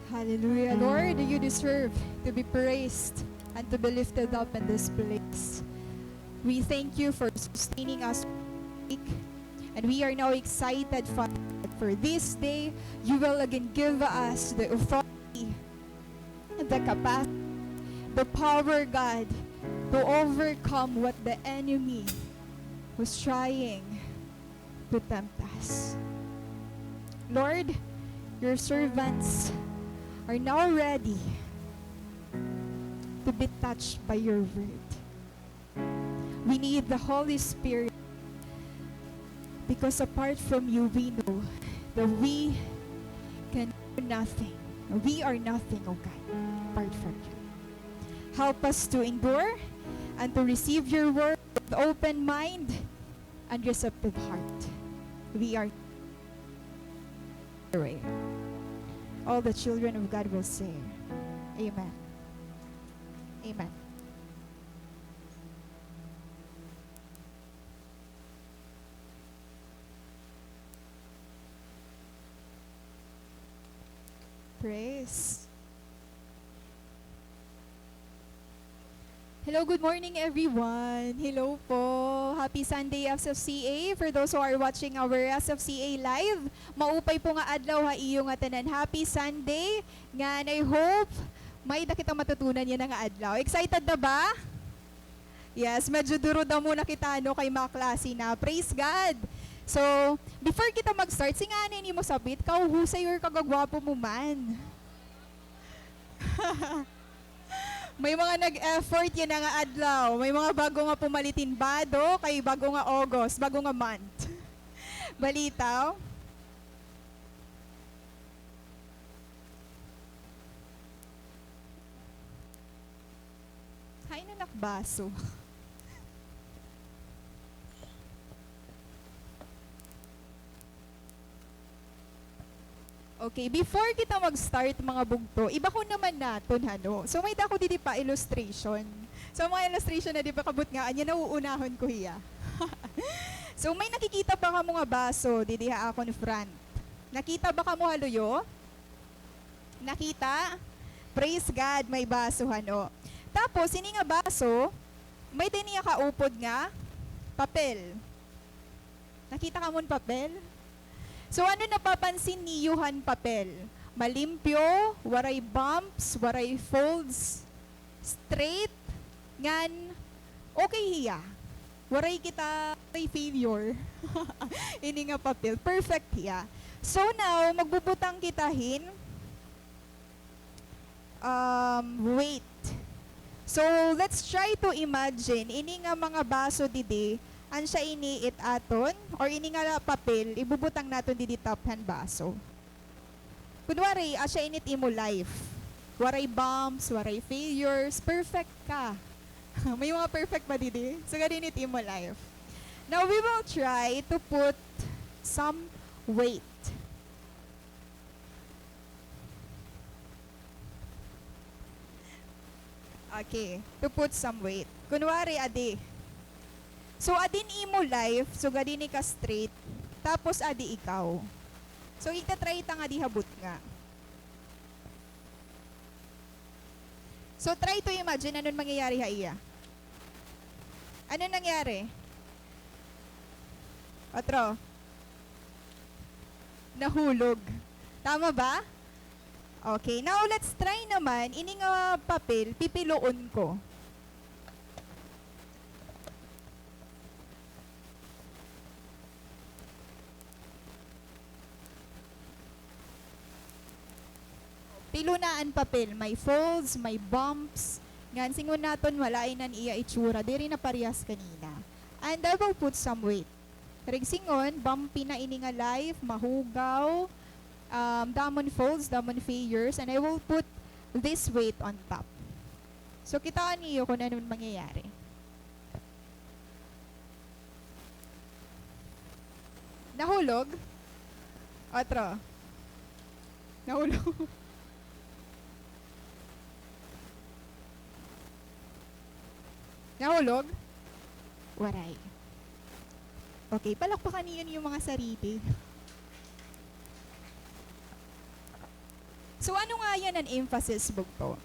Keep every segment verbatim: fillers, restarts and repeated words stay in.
Hallelujah. Lord, you deserve to be praised and to be lifted up in this place. We thank you for sustaining us, and we are now excited, Father, that for this day, you will again give us the authority, the capacity, the power, God, to overcome what the enemy was trying to tempt us. Lord, your servants are now ready to be touched by your word. We need the Holy Spirit, because apart from you, we know that we can do nothing. We are nothing, O God, apart from you. Help us to endure and to receive your word with open mind and receptive heart. We are away. All the children of God will say, Amen. Amen. Praise. Hello, good morning, everyone. Hello po. Happy Sunday, S F C A. For those who are watching our S F C A live, maupay po nga adlaw ha iyo ngatanan. Happy Sunday. Ngan I hope may-ada kita matutunan yana nga adlaw. Excited na ba? Yes, medyo duro-damo na kita, no, kay mga klase na. Praise God! So, before kita mag-start, singa anay nimo sabit, kahusay or kagagwapo mo man. May mga nag-effort yana nga adlaw. May mga bag-o nga pumalit hin bado, kay bag-o nga August, bag-o nga month. Balitaw? Hain an ak baso? Okay, before kita mag-start, mga bugto, ibakon naman naton, hano. So, may-ada ako didi pa illustration. So, mga illustration na di pa kabutngaan niya, nauunahon ko hiya. So, may nakikita ba kamo nga baso didi ha akon front? Nakita ba kamo ha luyo? Nakita? Praise God, may baso, hano. Tapos, ini nga baso, may-ada ini nga kaupod nga papel. Nakita kamo hin papel? So, ano napapansin niyo han papel? Malimpyo, waray bumps, waray folds, straight, ngan okay hiya. Waray kita, waray failure. Ini nga papel, perfect hiya. So now, magbubutang kita hin um, weight. So, let's try to imagine, ini nga mga baso didi, asya ini it aton, or ini nga papel, ibubutang naton didi top han baso. Kunwari, asya ini it imo life. Waray bumps, waray failures, perfect ka. May mga perfect ba didi? So, gani ini it imo life. Now, we will try to put some weight. Okay, to put some weight. Kunwari, adi. So, adi an imo life, so gad ini ka straight, tapos adi ikaw. So, igta-try ta ngadi ha butnga. So, try to imagine ano an mangyayari ha iya. Ano nangyari? Otro. Nahulog. Tama ba? Okay. Now, let's try naman. Ini nga papel, pipiloon ko. Pilo na an papel, may folds, may bumps. Ngan singon naton, malain an iya itsura, diri na parehas kanina. And I will put some weight. Reg singon, bumpy na ini nga life, mahugaw, um, damo hin folds, damo hin failures, and I will put this weight on top. So, kitaa niyo kon ano an mangyayari. Nahulog? Otro. Nahulog. Nahulog? Waray. Okay, palakpakan niyo an iyo mga sarili. So, ano nga yan an emphasis, bugto?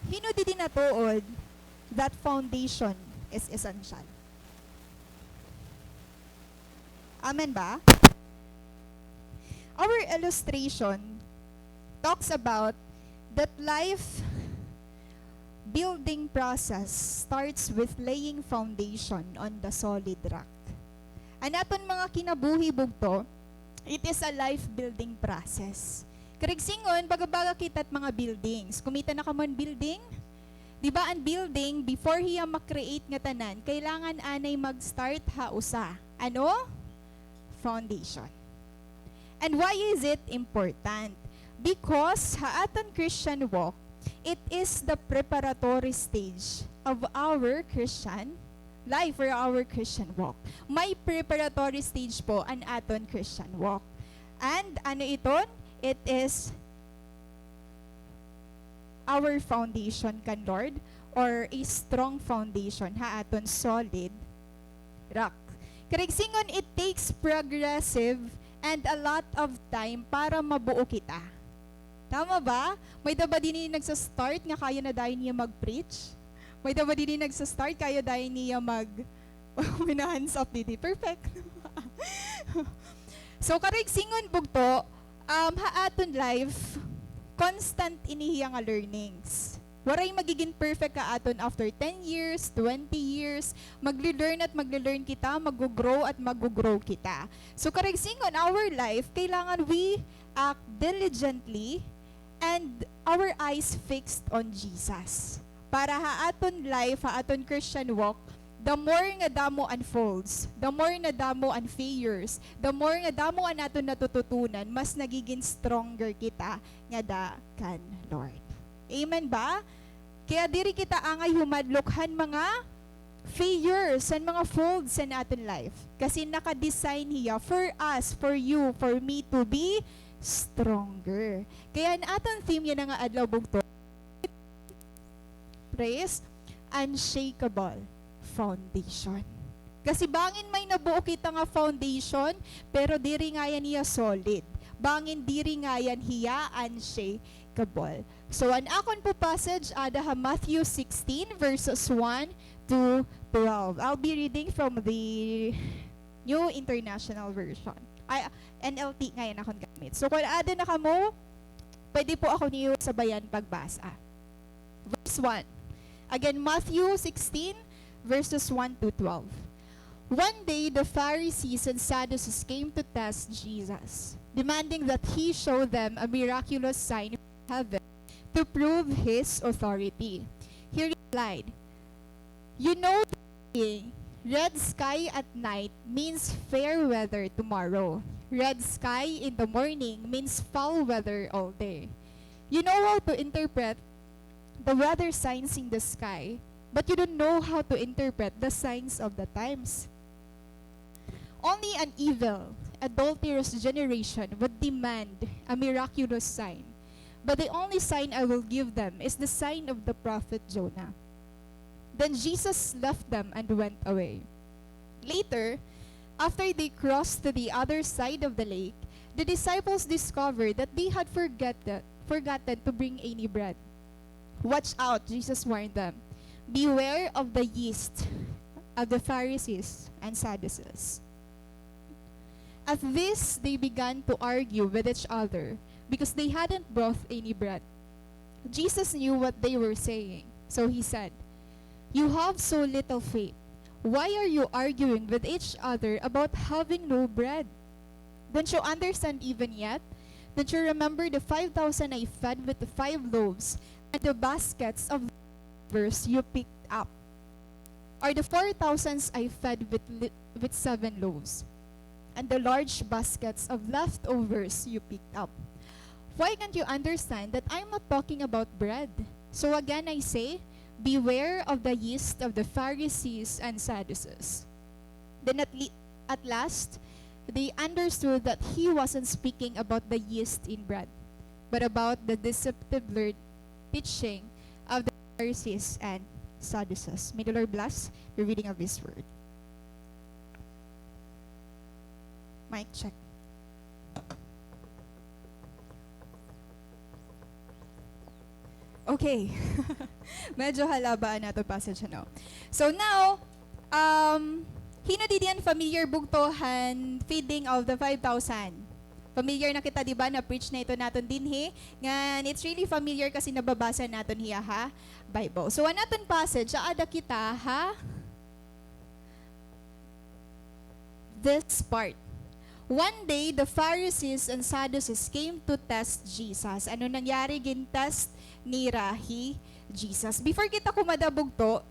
Hin-o didi natuod that foundation is essential? Amen ba? Our illustration talks about that life building process starts with laying foundation on the solid rock. An aton mga kinabuhi, bugto, it is a life building process. Karuyag sidngon, baga-baga kita hit mga buildings. Kumita na kamo hin building? Di ba an building, before hiya ma-create ngatanan, kailangan anay mag-start ha usa. Ano? Foundation. And why is it important? Because ha aton Christian walk, it is the preparatory stage of our Christian life or our Christian walk. May preparatory stage po an aton Christian walk. And ano iton? It is our foundation kan Lord, or a strong foundation ha aton solid rock. Karuyag sidngon, it takes progressive and a lot of time para mabuo kita. Tama ba? May-ada ba dinhi nagsa-start nga kaya na dayon niya mag-preach? May-ada ba dinhi nagsa-start, kaya dayon niya mag-, may na-hands up didi. Perfect. So, karuyag sidngon, bugto, um, ha aton life, constant ini hiya nga learnings. Waray magigin perfect ha aton after ten years, twenty years, magle-learn at magle-learn kita, maggo-grow at maggo-grow kita. So, karuyag sidngon, our life, kailangan we act diligently and our eyes fixed on Jesus. Para ha aton life, ha aton Christian walk, the more nga damo an faults, the more nga damo an failures, the more nga damo an aton natututunan, mas nagigin stronger kita ngada kan Lord. Amen ba? Kaya diri kita angay humadlok han mga failures, han mga faults han aton life. Kasi naka-design hiya for us, for you, for me to be stronger. Kaya an aton theme yana nga adlaw, bugto, praise, unshakable foundation. Kasi bangin may nabuo kita nga foundation, pero diri ngayan hiya solid. Bangin diri ngayan hiya unshakable. So, an akon po passage ada ha Matthew sixteen, verses one to twelve. I'll be reading from the New International Version. Ay, N L T ngayan akon gamit. So, kon ada na kamo, pwede po ako niyo sabayan pagbasa. Verse one. Again, Matthew sixteen, verses one to twelve. One day, the Pharisees and Sadducees came to test Jesus, demanding that he show them a miraculous sign from heaven to prove his authority. He replied, "You know the saying, 'Red sky at night means fair weather tomorrow. Red sky in the morning means foul weather all day.' You know how to interpret the weather signs in the sky, but you don't know how to interpret the signs of the times. Only an evil, adulterous generation would demand a miraculous sign, but the only sign I will give them is the sign of the prophet Jonah." Then Jesus left them and went away. Later, after they crossed to the other side of the lake, the disciples discovered that they had forget-, forgotten to bring any bread. "Watch out," Jesus warned them. "Beware of the yeast of the Pharisees and Sadducees." At this, they began to argue with each other because they hadn't brought any bread. Jesus knew what they were saying, so he said, "You have so little faith. Why are you arguing with each other about having no bread? Don't you understand even yet? Don't you remember the five thousand I fed with the five loaves and the baskets of leftovers you picked up? Or the four thousands I fed with li-, with seven loaves and the large baskets of leftovers you picked up? Why can't you understand that I'm not talking about bread? So again I say, beware of the yeast of the Pharisees and Sadducees." Then at le-, at last, they understood that he wasn't speaking about the yeast in bread, but about the deceptive learn-, teaching of the Pharisees and Sadducees. May the Lord bless the reading of His word. Mic check. Okay. Medyo halaba an aton passage, ano? So now, um, hin-o didi an familiar bugto han feeding of the five thousand? Familiar na kita, di ba? Na-preach na ito naton dinhi. Ngan, it's really familiar kasi nababasa naton hiya ha Bible. So, an aton passage, aada kita ha this part. One day, the Pharisees and Sadducees came to test Jesus. Ano nangyari? Gin-test nira hi Jesus. Before kita kumada bugto,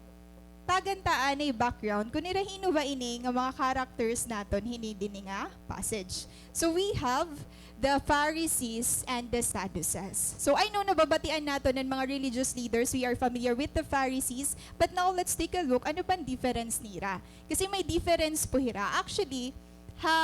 tagan ta anay background kun hira hin-o ba ini nga mga characters naton hini dinhi nga passage. So we have the Pharisees and the Sadducees. So I know nababatian naton an mga religious leaders, we are familiar with the Pharisees, but now let's take a look ano ba an difference nira. Kasi may difference po hira. Actually, ha,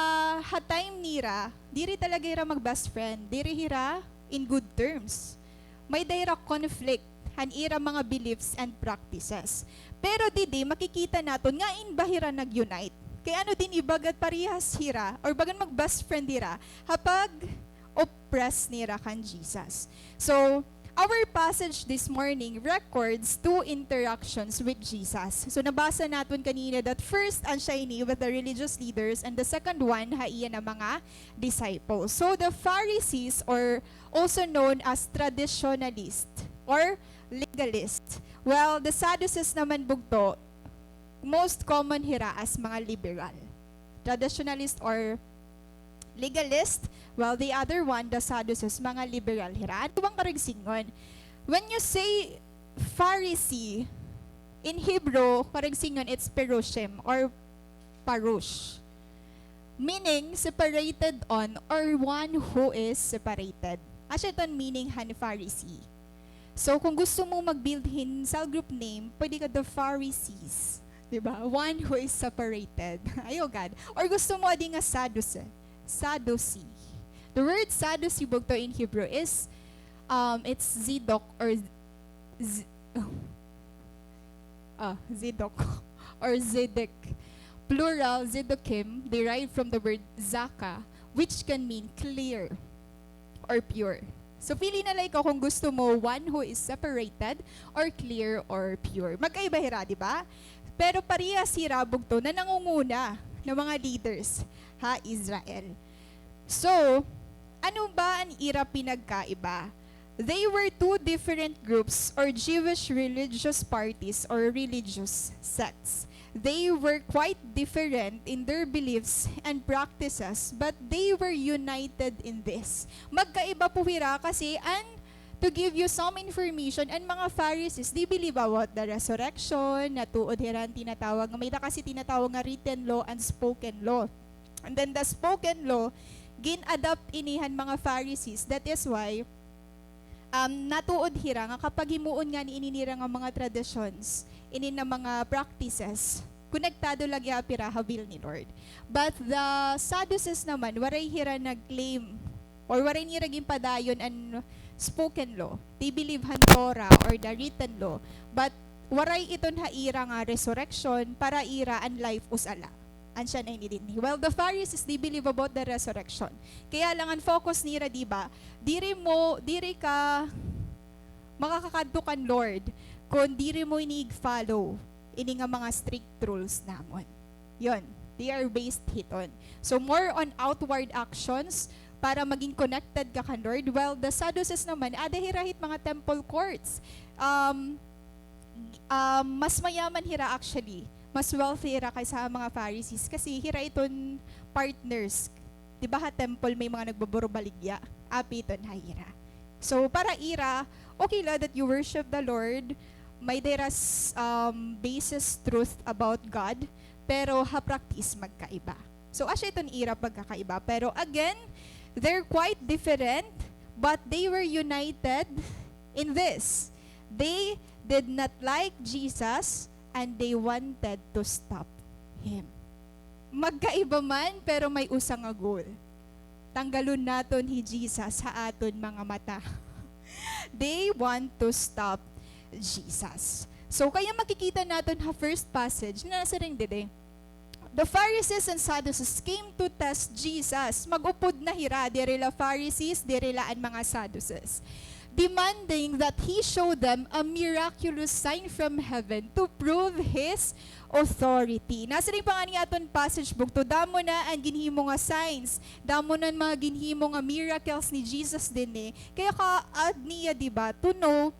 ha time nira, diri talaga hira mag-best friend, diri hira in good terms. May-ada hira conflict han ira mga beliefs and practices. Pero didi, makikita naton ngan ba hira nag-unite. Kay ano dinhi, bagan parehas hira, or bagan mag-best friend hira, ha pag-oppress nira kan Jesus. So, our passage this morning records two interactions with Jesus. So, nabasa naton kanina that first, an siya ini with the religious leaders, and the second one, ha iya na mga disciples. So, the Pharisees, or also known as traditionalist or legalist. Well, the Sadducees naman bugto, most common hira as mga liberal. Traditionalist or legalist, while the other one, the Sadducees, mga liberal hira. Ano bang karuyag sidngon? When you say Pharisee, in Hebrew, karuyag sidngon, it's perushim or parush. Meaning, separated on or one who is separated. Asya iton meaning han Pharisee. So, kung gusto mo mag-build hin cell group name, pwede ka the Pharisees. Di ba? One who is separated. Ayaw gad. Or gusto mo adi nga Sadducee. Sadducee. The word Sadducee bugto in Hebrew is, um, it's zidok or z-, z-, ah, zidok or zedek. Plural, zidokim, derived from the word zaka, which can mean clear or pure. So, pili na la ikaw kung gusto mo one who is separated or clear or pure. Magkaiba hira, di ba? Pero parehas hira bugto na nangunguna nga mga leaders ha Israel. So, ano ba an ira pinagkaiba? They were two different groups or Jewish religious parties or religious sects. They were quite different in their beliefs and practices, but they were united in this. Magkaiba po hira kasi, and to give you some information, an mga Pharisees, they believe about the resurrection, natuod hira an tinatawag, may-ada kasi tinatawag nga written law and spoken law. And then the spoken law, gin-adapt ini han mga Pharisees. That is why, um, natuod hira nga kapag himuon ngani ini nira nga mga traditions, ini na mga practices, konektado la gihap hira ha will ni Lord. But the Sadducees naman, waray hira nag-claim or waray nira ginpadayon an spoken law. They believe han Torah or the written law. But waray iton ha ira nga resurrection, para ira an life usa la. An siya na ini dinhi. Well, the Pharisees, they believe about the resurrection. Kaya lang an focus nira, di ba, diri mo, diri ka makakakadto kan Lord kon diri mo ini ig-follow ini nga mga strict rules namon. Yon, they are based hiton. So, more on outward actions para maging connected ka kan Lord. While the Sadducees naman, aada hira hit mga temple courts. Um, um, mas mayaman hira actually. Mas wealthy hira kaysa ha mga Pharisees kasi hira iton partners. Di ba ha temple may mga nagbuburubaligya? Api iton ha ira. So, para ira, okay la that you worship the Lord, may-ada hira s-, um, basis truth about God, pero ha practice magkaiba. So, asya iton ira pagkakaiba. Pero again, they're quite different, but they were united in this. They did not like Jesus and they wanted to stop him. Magkaiba man, pero may usa nga goal. Tanggalon naton hi Jesus ha aton mga mata. They want to stop Jesus. So, kaya makikita naton ha first passage, nasiring didi, the Pharisees and Sadducees came to test Jesus. Mag-upod na hira, diri la Pharisees, diri la an mga Sadducees. demanding that he show them a miraculous sign from heaven to prove his authority. Nasiring pa ngani aton passage bugto, damo na an ginhimo nga signs, damo na an mga ginhimo nga miracles ni Jesus dinhi. Kaya kaad niya, di ba, to know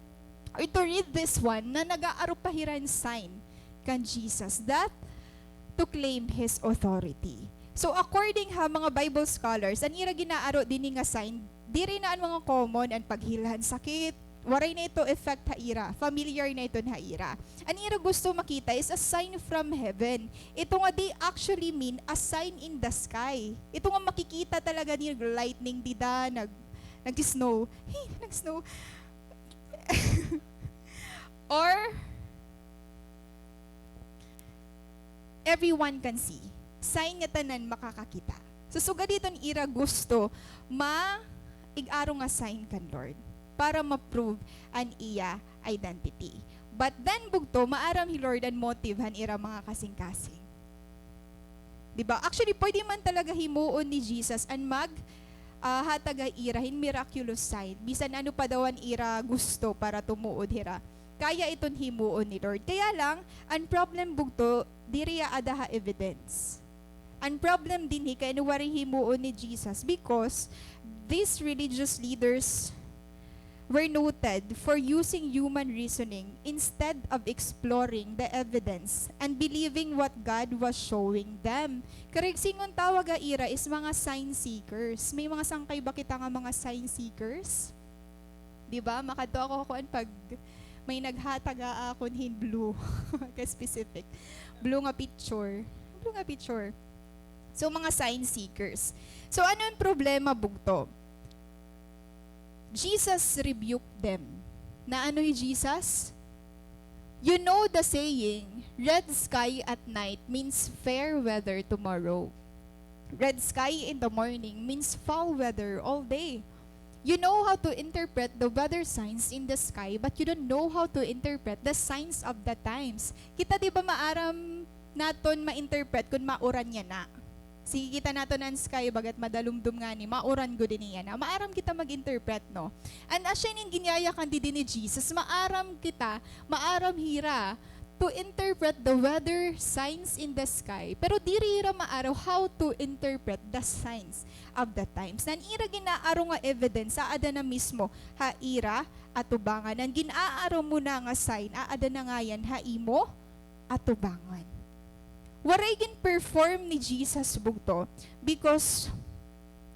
or to read this one na nag-aaro pa hira hin sign kan Jesus that to claim his authority. So, according ha mga Bible scholars, an ira gin-aaro dinhi nga sign, diri na an mga common, an pag-heal han sakit, waray na ito effect ha ira, familiar na iton ha ira. An ira gusto makita is a sign from heaven. Ito nga they actually mean a sign in the sky. Ito nga makikita talaga nira, lightning dida, nag-, nag-snow. Hey, nag-snow. Or, everyone can see. Sign nga tanan makakakita. So, sugad hiton ira gusto ma-, ig-aro nga sign kan Lord para ma-prove an iya identity. But then, bugto, maaram hi Lord an motive han ira mga kasingkasing. Di ba? Actually, pwede man talaga himuon ni Jesus an mag, ah, hatag ha ira hin miraculous sign. Bisan ano pa daw an ira gusto para tumuod hira, kaya iton himuon ni Lord. Kaya lang, an problem bugto, diri aada ha evidence. An problem dinhi kay ano waray himuon ni Jesus because these religious leaders were noted for using human reasoning instead of exploring the evidence and believing what God was showing them. Karuyag sidngon tawag ha ira is mga sign seekers. May mga sangkay ba kita nga mga sign seekers? Di ba? Makadto ako kuan pag may naghatag ha akon hin blue. Kay specific. Blue nga picture. Blue nga picture. So, mga sign seekers. So, ano an problema, bugto? Jesus rebuked them. Na ano hi Jesus? You know the saying, "Red sky at night means fair weather tomorrow. Red sky in the morning means foul weather all day." You know how to interpret the weather signs in the sky, but you don't know how to interpret the signs of the times. Kita, di ba, maaram naton ma-interpret kun mauran yana? Sige, kita naton an sky, bagat madalumdom ngani, mauran gud ini yana. Maaram kita mag-interpret, no? An asya ini an ginyayakan didi ni Jesus, maaram kita, maaram hira to interpret the weather signs in the sky, pero diri hira maaram how to interpret the signs of the times. An ira gin-aaro nga evidence, aada na mismo ha ira atubangan. An gin-aaro mo na nga sign, aada na ngay-an ha imo atubangan. Waray gin-perform ni Jesus bugto because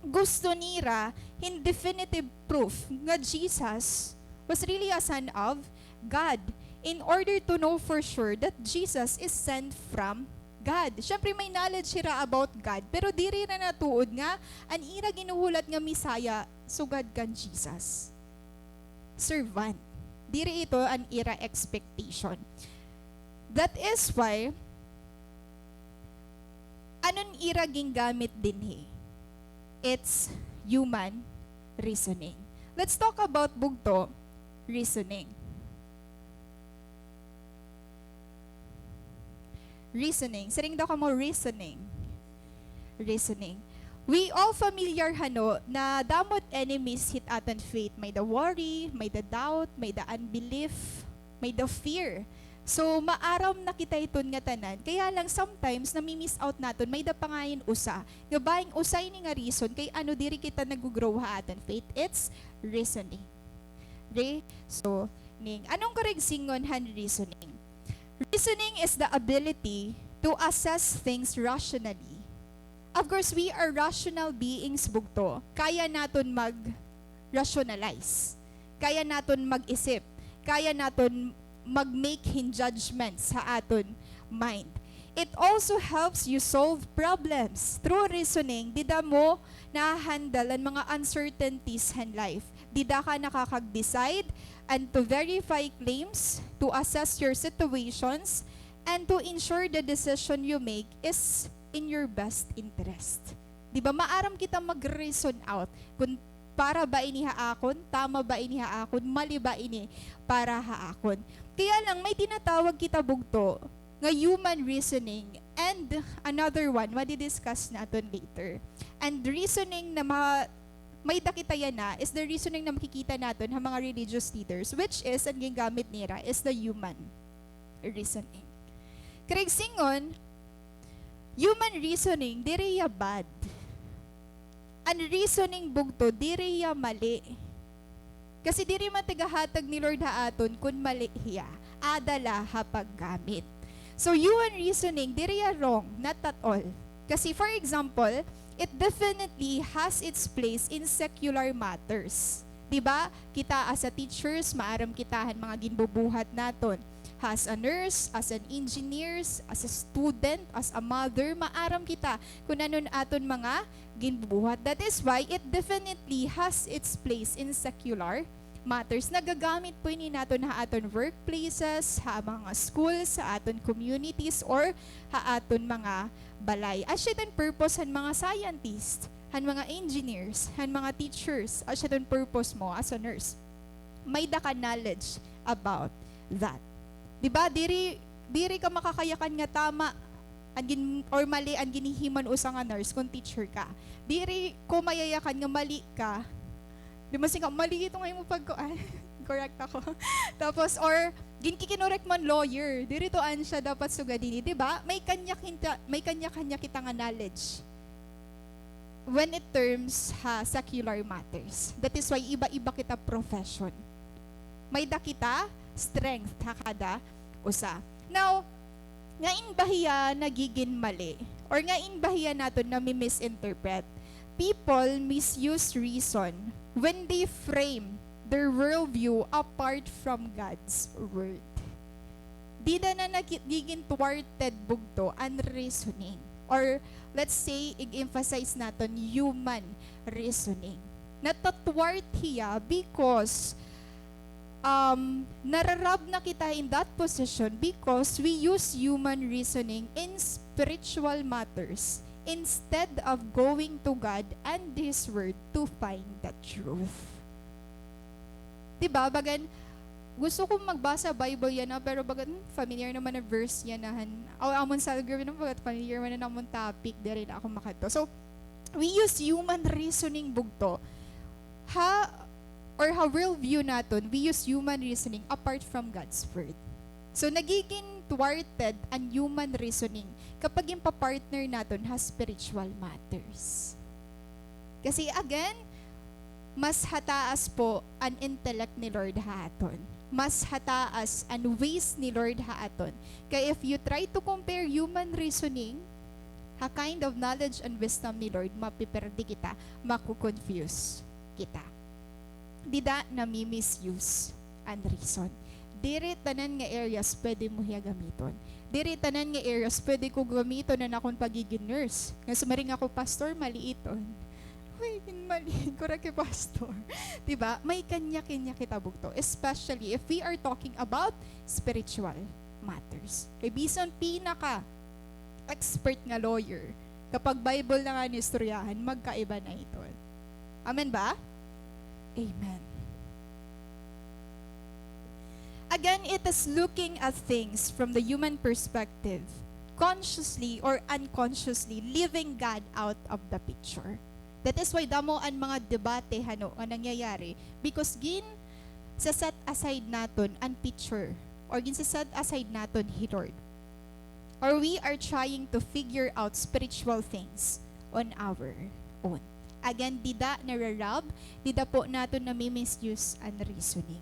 gusto nira hin definitive proof nga Jesus was really a son of God in order to know for sure that Jesus is sent from God. Siyempre, may knowledge hira about God, pero diri hira natuod nga an ira ginhuhulat nga Messiah sugad kan Jesus. Servant. Diri ito an ira expectation. That is why, ano an ira gingamit dinhi? It's human reasoning. Let's talk about bugto, reasoning. Reasoning. Siring daw kamo, reasoning. Reasoning. We all familiar, hano, na damo it enemies hit aton faith. May the worry, may the doubt, may the unbelief, may the fear. So, maaram na kita hiton ngatanan. Kaya lang, sometimes, nami-miss out naton. May da pa ngay-an usa. Nga bangin usa ini nga reason kay ano diri kita nag-grow ha aton faith. It's reasoning. Reasoning. Ano an karuyag sidngon han reasoning? Reasoning is the ability to assess things rationally. Of course, we are rational beings, bugto. Kaya naton mag-rationalize. Kaya naton mag-isip. Kaya naton mag-make hin judgments ha aton mind. It also helps you solve problems. Through reasoning, dida mo naha-handle an mga uncertainties han life. Dida ka nakakag-decide and to verify claims, to assess your situations, and to ensure the decision you make is in your best interest. Di ba, maaram kita mag-reason out kun para ba ini ha akon, tama ba ini ha akon, mali ba ini para ha akon. Kaya lang, may tinatawag kita bugto nga human reasoning and another one, madi-discuss naton later. And reasoning na ma-, may-ada kita yana is the reasoning na makikita naton ha mga religious leaders, which is, an gingamit nira is the human reasoning. Karuyag sidngon, human reasoning, diri hiya bad. An reasoning bugto, diri hiya mali. Kasi diri man tigahatag ni Lord ha aton kun mali hiya. Ada la ha paggamit. So, human reasoning, diri hiya wrong, not at all. Kasi, for example, it definitely has its place in secular matters. Di ba? Kita as a teachers, maaram kita han mga ginbubuhat naton. As a nurse, as an engineers, as a student, as a mother, maaram kita kun ano an aton mga ginbubuhat. That is why it definitely has its place in secular matters. Nagagamit po ini naton ha aton workplaces, ha mga schools, ha aton communities, or ha aton mga balay. Asya it an purpose han mga scientists, han mga engineers, han mga teachers. Asya it an purpose mo as a nurse. May-ada ka knowledge about that. Di ba? Diri, diri ka makakayakan nga tama an gin-, or mali an ginhihimo han usa nga nurse kun teacher ka. Diri ko mayayakan nga mali ka. Di man singka, mali ito nga imo pagkuan. Correct ako. Tapos, or, ginkikinorek mo an lawyer. Diri to an siya dapat sugad hini, di ba? May kanya-kanya, may kanya-kanya kita nga knowledge when it terms ha secular matters. That is why iba-iba kita profession. May-ada kita strength ha kada usa. Now, ngain ba hiya nagigin mali? Or ngain ba hiya naton nami-misinterpret? People misuse reason when they frame their worldview apart from God's word. Dida na nagi-, nagigin thwarted bugto an reasoning. Or, let's say, ig-emphasize naton human reasoning. Nata-thwart hiya because, um, nara-rob na kita in that position because we use human reasoning in spiritual matters instead of going to God and His Word to find the truth. Di ba? Bagan, gusto ko magbasa Bible yana, pero bagan, hmm, familiar naman na verse yana han, aw, amon cell group yana, bagan, familiar man na amon topic, diri na ako makadto. So, we use human reasoning bugto. Ha, or ha worldview naton, we use human reasoning apart from God's word. So, nagigin thwarted an human reasoning kapag ginpa-partner naton ha spiritual matters. Kasi again, mas hataas po an intellect ni Lord ha aton. Mas hataas an ways ni Lord ha aton. Kay if you try to compare human reasoning, ha kind of knowledge and wisdom ni Lord, mapiperde kita, mako-confuse kita. Dida nami-misuse an reason. Diri tanan nga areas pwede mo hiya gamiton. Diri tanan nga areas pwede ko gamiton an akon pagigin nurse. Nga sumaring ako, "Pastor, mali iton." Uy, mali. Correct kay Pastor. Di ba? May kanya-kanya kita bugto. Especially if we are talking about spiritual matters. Kay bisan pinaka expert nga lawyer, kapag Bible na nga an istoryahan, magkaiba na iton. Amen ba? Amen. Again, it is looking at things from the human perspective, consciously or unconsciously leaving God out of the picture. That is why damo an mga debate, hano, nga nangyayari because gin-set aside naton an picture or gin-set aside naton hi Lord. Or we are trying to figure out spiritual things on our own. Again, dida nara-rob, dida po naton nami-misuse an reasoning.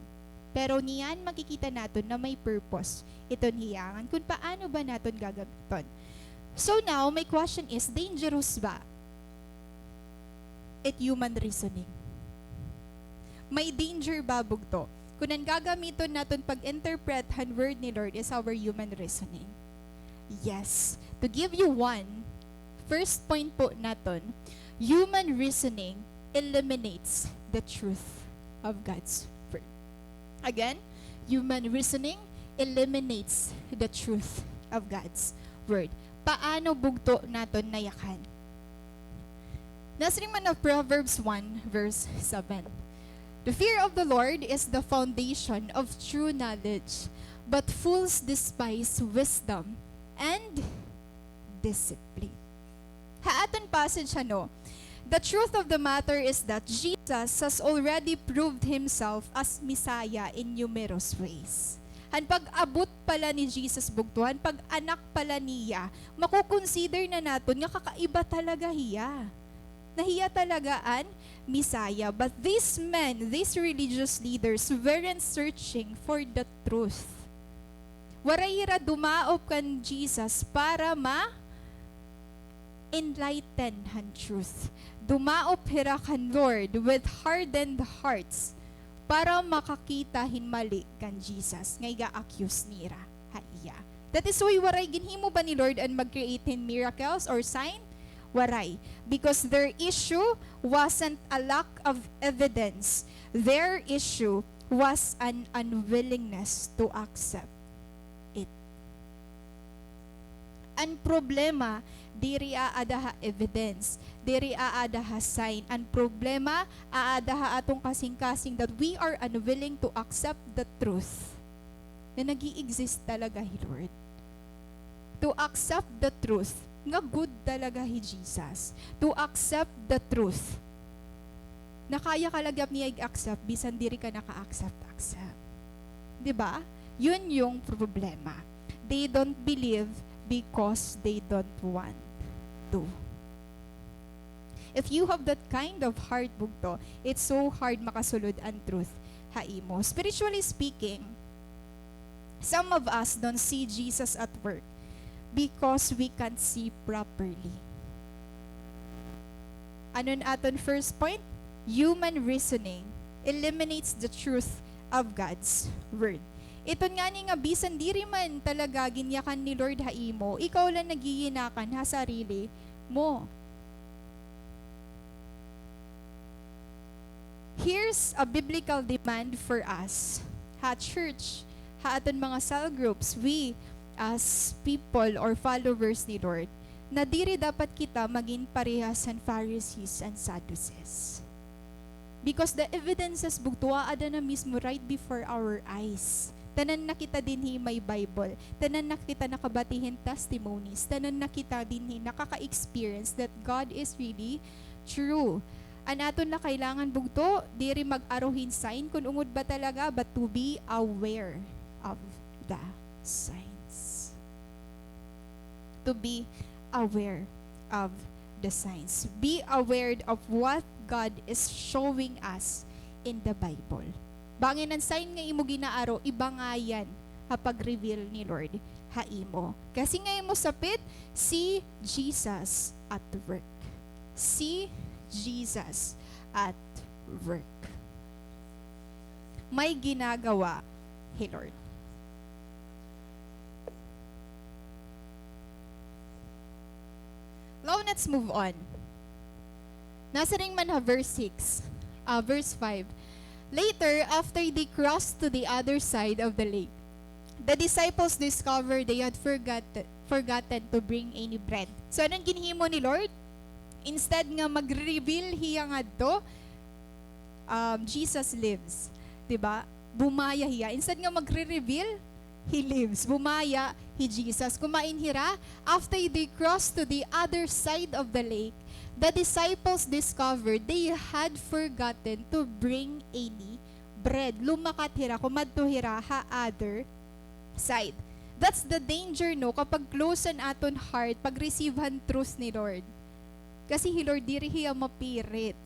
Pero niyan makikita naton na may purpose iton hiya ngan kun paano ba naton gagamiton. So now, my question is, dangerous ba it human reasoning? May danger ba bugto kun an gagamiton naton pag-interpret han word ni Lord is our human reasoning? Yes. To give you one, first point po naton, human reasoning eliminates the truth of God's word. Again, human reasoning eliminates the truth of God's word. Paano bugto naton nayakan? Nasiring man of Proverbs one verse seven, "The fear of the Lord is the foundation of true knowledge, but fools despise wisdom and discipline." Ha aton passage, ano, The truth of the matter is that Jesus has already proved himself as Messiah in numerous ways. Han pag-abot pa la ni Jesus bugto, han pag-anak pa la niya, mako-consider na naton nga kakaiba talaga hiya. Na hiya talaga an Messiah. But these men, these religious leaders, weren't searching for the truth. Waray hira dumaop kan Jesus para ma-enlighten han truth. Dumaop hira kan Lord with hardened hearts para makakita hin mali kan Jesus nga iga-accuse nira ha iya. That is why waray ginhimo ba ni Lord an mag-create hin miracles or sign? Waray. Because their issue wasn't a lack of evidence. Their issue was an unwillingness to accept it. An problema, diri aada ha evidence, diri aada ha sign. An problema, aada ha aton kasingkasing that we are unwilling to accept the truth na nag-i-exist talaga hi Lord. To accept the truth nga good talaga hi Jesus. To accept the truth na kaya ka la gihap niya i-accept bisan diri ka naka-accept-accept. Di ba? Yun yung problema. They don't believe because they don't want to. If you have that kind of heart, bugto, it's so hard makasulod an truth ha imo. Spiritually speaking, some of us don't see Jesus at work because we can't see properly. Ano an aton first point? Human reasoning eliminates the truth of God's word. Iton ngani nga bisan diri man talaga ginyakan ni Lord ha imo, ikaw la nagiyinakan ha sarili mo. Here's a biblical demand for us, ha church, ha aton mga cell groups, we as people or followers ni Lord, na diri dapat kita magin parehas han Pharisees and Sadducees. Because the evidences bugto aada na mismo right before our eyes. Tanan na kita dinhi may Bible. Tanan na kita nakabati hin testimonies. Tanan na kita dinhi nakaka-experience that God is really true. An aton la kailangan bugto, diri mag-aro hin sign kun ungod ba talaga, but to be aware of the signs. To be aware of the signs. Be aware of what God is showing us in the Bible. Bangin an sign nga imo ginaaro, ibangayan ha pag-reveal ni Lord ha imo. Kasi nga imo sapit, see Jesus at work. See Jesus at work. May ginagawa hi Lord. Now, let's move on. Nasiring man ha verse six, ah, verse five, "Later, after they crossed to the other side of the lake, the disciples discovered they had forgot-, forgotten to bring any bread." So, ano an ginhimo ni Lord? Instead nga mag-reveal hiya ngadto, um, Jesus lives. Di ba? Bumaya hiya. Instead nga magre-reveal, he lives. Bumaya hi Jesus. Kumain hira, after they crossed to the other side of the lake, the disciples discovered they had forgotten to bring any bread. Lumakat hira, kumadto hira ha other side. That's the danger, no? Kapag close an aton heart, pag-receive han truth ni Lord. Kasi hi Lord, diri hiya mapirit.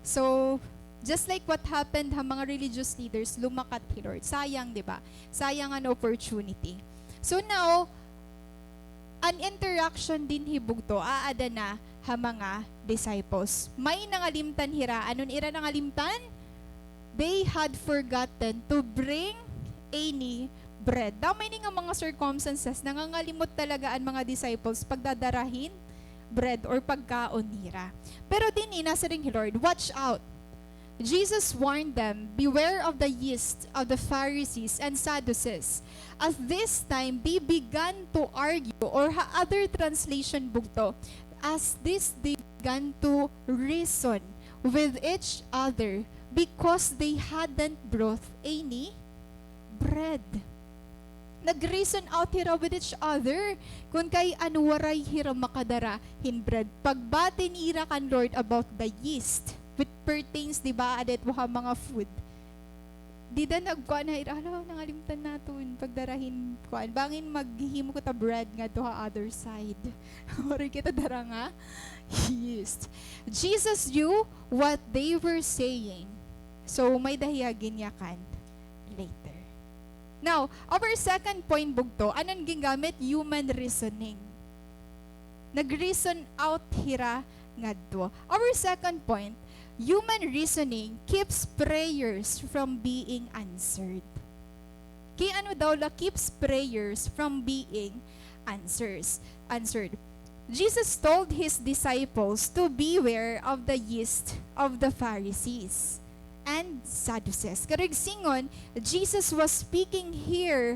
So, just like what happened ha mga religious leaders, lumakat hi Lord. Sayang, di ba? Sayang an opportunity. So now, an interaction dinhi bugto, aada na ha mga disciples. May nangalimtan hira. Ano an ira nangalimtan? They had forgotten to bring any bread. Damo ini nga mga circumstances, nangangalimot talaga an mga disciples pagdadara hin bread or pagkaon nira. Pero dinhi nasiring hi Lord, "Watch out." Jesus warned them, "Beware of the yeast of the Pharisees and Sadducees." At this time, they began to argue, or ha other translation bugto, as this they began to reason with each other because they hadn't brought any bread. Nag-reason out hira with each other. Kun kay ano waray hira makadara hin bread. Pagbati nira kan Lord about the yeast, which pertains, di ba, aada ito ha mga food. Dida nagkuan na hira, hala, nangalimtan naton pagdara hin kuan. Bangin maghihimo kita bread ngadto ha other side. Waray kita dara nga yeast. Jesus knew what they were saying. So, may-ada hiya ginyakan later. Now, our second point, bugto, ano an gingamit? Human reasoning. Nag-reason out hira ngadto. Our second point, human reasoning keeps prayers from being answered. Kay ano daw la keeps prayers from being answers, answered? Jesus told his disciples to beware of the yeast of the Pharisees and Sadducees. Karuyag sidngon, Jesus was speaking here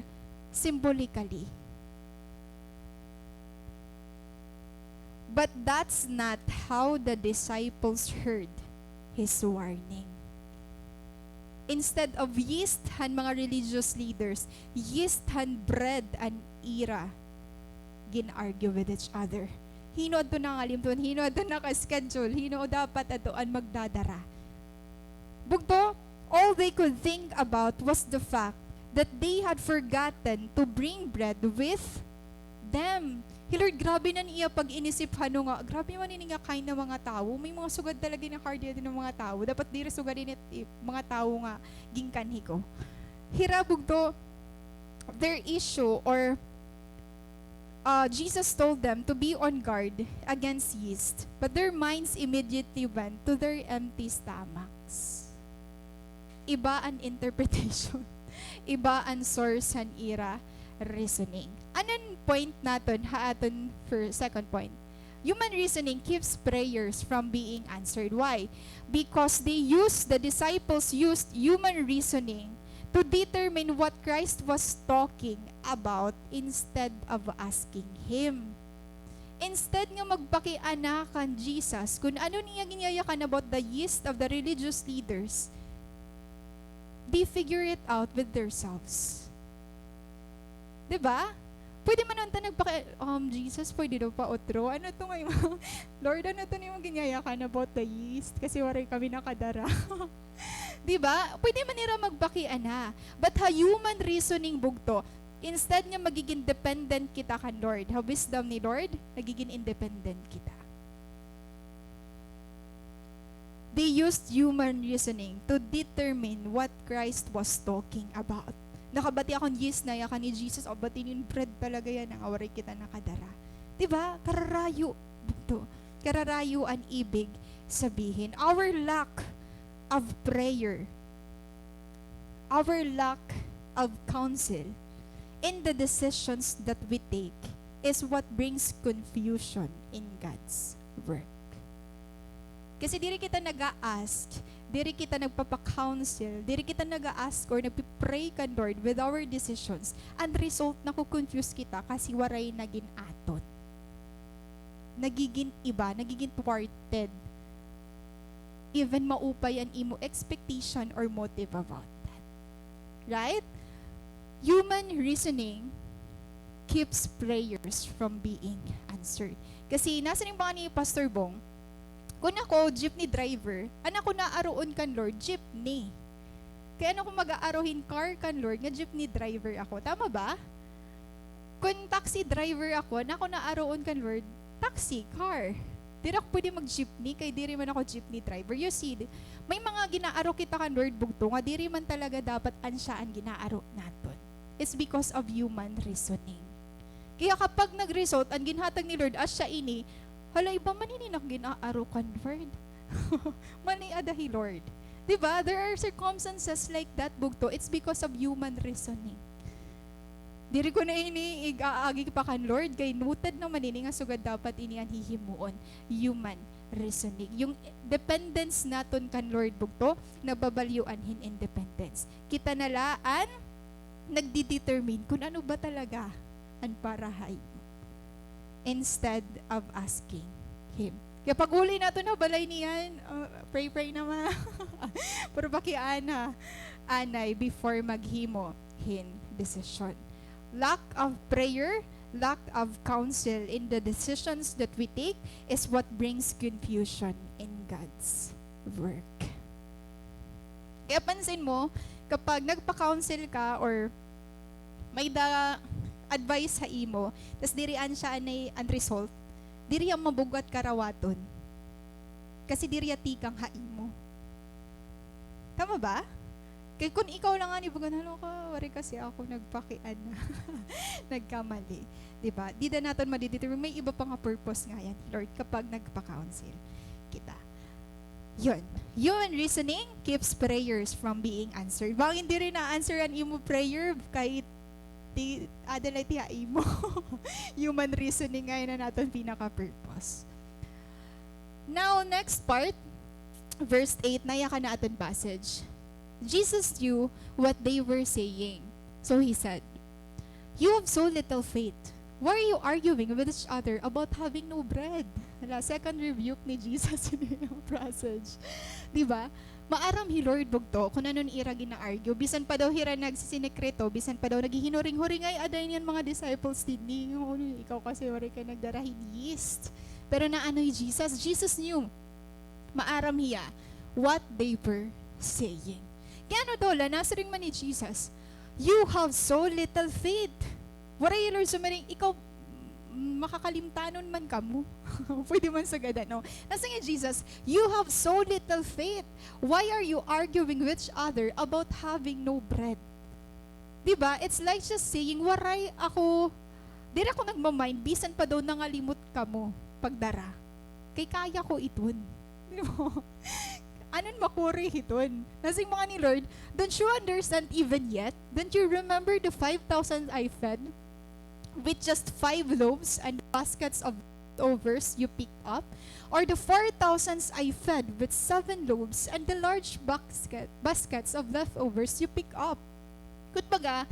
symbolically. But that's not how the disciples heard his warning. Instead of yeast han mga religious leaders, yeast han bread an ira gin-argue with each other. Hin-o adto nangalimton, hin-o adto naka-schedule, hin-o dapat adto an magdadara. Bugto, all they could think about was the fact that they had forgotten to bring bread with them. Hi Lord, grabe na an iya pag-inisip, hano nga, grabe man ini nga kind nga mga tawo. May mga sugad talaga nga hard-headed nga mga tawo. Dapat diri sugad ini it-, it-, mga tawo nga ginkanhi ko. Hira, bugto, their issue or, uh, Jesus told them to be on guard against yeast, but their minds immediately went to their empty stomachs. Iba an interpretation. Iba an source han ira reasoning. Ano an point naton ha aton fir-, second point? Human reasoning keeps prayers from being answered. Why? Because they used, the disciples used human reasoning to determine what Christ was talking about instead of asking him. Instead nga magpakiana kan Jesus kun ano niya ginyayakan about the yeast of the religious leaders, they figure it out with themselves. Di ba? Pwede man unta nagpaki-, um, Jesus, pwede daw pa otro. Ano to nga imo, Lord, ano to nga imo ginyayakan about the yeast? Kasi waray kami nakadara. Di ba? Pwede man nira magpakiana. But ha human reasoning, bugto, instead nga magigin dependent kita kan Lord, ha wisdom ni Lord, nagigin independent kita. They used human reasoning to determine what Christ was talking about. Nakabati ako hin yeast nga yakan ni Jesus, o bati hin bread talaga yana nga waray kita nakadara. Di ba? Kararayo, bugto. Kararayo an ibig sabihin. Our lack of prayer, our lack of counsel in the decisions that we take is what brings confusion in God's work. Kasi diri kita nag-a-ask, diri kita nagpapa-counsel, diri kita nag-a-ask or nagpi-pray kan Lord with our decisions, an result, naku-confuse kita kasi waray nagin aton. Nagigin iba, nagigin thwarted. Even maupay an imo expectation or motive about that. Right? Human reasoning keeps prayers from being answered. Kasi nasiring pa ngani ni Pastor Bong, kun ako jeepney driver, an ako naaroon kan Lord, jeepney. Kay ano ako mag-aaro hin car kan Lord nga jeepney driver ako? Tama ba? Kun taxi driver ako, an ako naaroon kan Lord, taxi, car. Diri ako pwede mag-jeepney, kay diri man ako jeepney driver. You see, may mga ginaaro kita kan Lord, bugto, nga diri man talaga dapat an siya an ginaaro naton. It's because of human reasoning. Kaya kapag nag-result, an ginhatag ni Lord, asya ini, hala, iba man ini an ak ginaaro kan Lord. Mali ada hi Lord. Di ba? There are circumstances like that, bugto. It's because of human reasoning. Diri ko na ini ig-aagi pa kan Lord, kay noted naman ini nga sugad dapat ini an hihimuon. Human reasoning. Yung dependence naton kan Lord, bugto, nababalyuan hin independence. Kita na la an nagdi-determine kun ano ba talaga an para ha imo, instead of asking Him. Kaya pag-uli naton ha balay niyan, uh, pray-pray naman. Pero pakiana anay before maghimo hin desisyon. Lack of prayer, lack of counsel in the decisions that we take is what brings confusion in God's work. Kaya pansin mo, kapag nagpa-counsel ka or may da-, advice ha imo, tas diri an siya anay an result, diri an mabug-at karawaton. Kasi diri tikang ha imo. Tama ba? Kay kun ikaw la ngani baga, "Hala ka, waray kasi ako nagpakiana." Nagkamali. Di ba? Dida naton madidetermine, may iba pa nga purpose ngay-an, Lord, kapag nagpa-counsel kita. Yun. Human reasoning keeps prayers from being answered. Bangin diri na-answer an imo prayer, kay ti-, ada la ti ha imo. Human reasoning ngay-an an aton pinaka-purpose. Now, next part, verse eight, naya ka na aton passage. Jesus knew what they were saying. So he said, "You have so little faith. Why are you arguing with each other about having no bread?" Hala, second rebuke ni Jesus in the passage. Di ba? Maaram hi Lord bugto kun ano an ira gina-argue. Bisan pa daw hira nagsisinekreto, bisan pa daw naghihinuring-huring, ay, ada niyan mga disciples dinhi. Ikaw kasi waray ka nagdara hin yeast. Pero naano hi Jesus? Jesus knew. Maaram hiya what they were saying. Kay ano daw la, nasiring man ni Jesus, "You have so little faith." Waray, Lord, sumaring, ikaw, mm, makakalimtanon man kamo. Pwede man sugad, ano? Nasiring hi Jesus, "You have so little faith. Why are you arguing with each other about having no bread?" Di ba? It's like just saying, "Waray ako, diri ako nagma-mind, bisan pa daw nangalimot kamo pagdara. Kay kaya ko iton." Di ba? Ano an makuri hiton? Nasiring man ni Lord, "Don't you understand even yet? Don't you remember the five thousand I fed with just five loaves and baskets of leftovers you picked up? Or the four thousands I fed with seven loaves and the large basket, baskets of leftovers you picked up?" Kumbaga,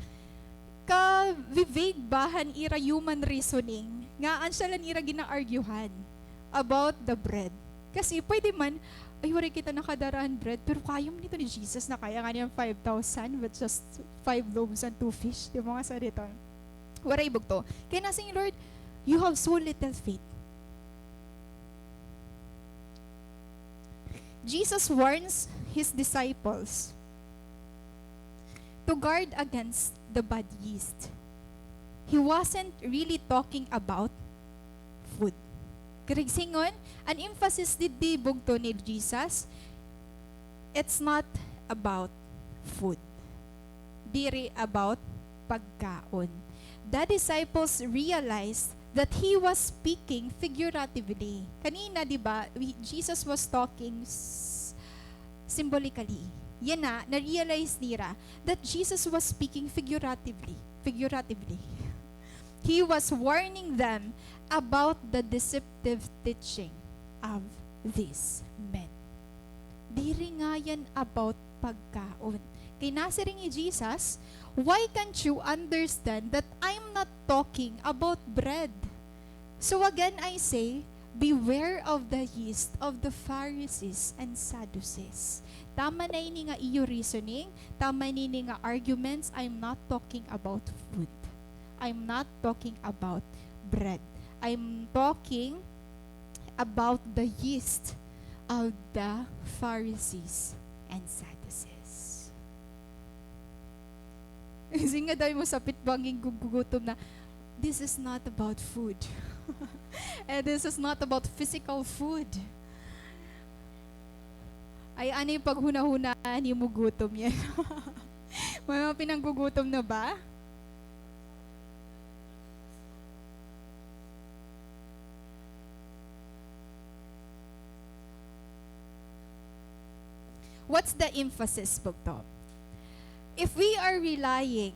ka-vague ba han ira human reasoning, nga an siya la an ira gina-arguehan about the bread. Kasi pwede man, "Ay, waray kita nakadara han bread," pero kaya man ito ni Jesus, na kaya ngani an five thousand with just five loaves and two fish, di ba, mga sa dito. Waray bugto. Kaya nasiring, "Lord, you have so little faith." Jesus warns his disciples to guard against the bad yeast. He wasn't really talking about food. Karuyag sidngon, an emphasis didi bugto ni Jesus, it's not about food. Diri about pagkaon. The disciples realized that he was speaking figuratively. Kanina, di ba, we, Jesus was talking s-, symbolically. Yana, na-realize nira that Jesus was speaking figuratively. Figuratively. He was warning them about the deceptive teaching of these men. Diri ngay-an about pagkaon. Kay nasiring hi Jesus, "Why can't you understand that I'm not talking about bread?" So again, I say, beware of the yeast of the Pharisees and Sadducees. Tama na ini nga iyo reasoning, tama na ini nga arguments, I'm not talking about food. I'm not talking about bread. I'm talking about the yeast of the Pharisees and Sadducees. Kasi nga dahil mo sapit bangin gugutom na, this is not about food. And this is not about physical food. Ay, ano yung paghunahunaan niyo mo gutom yan? May mga pinanggugutom na ba? What's the emphasis, bugto? If we are relying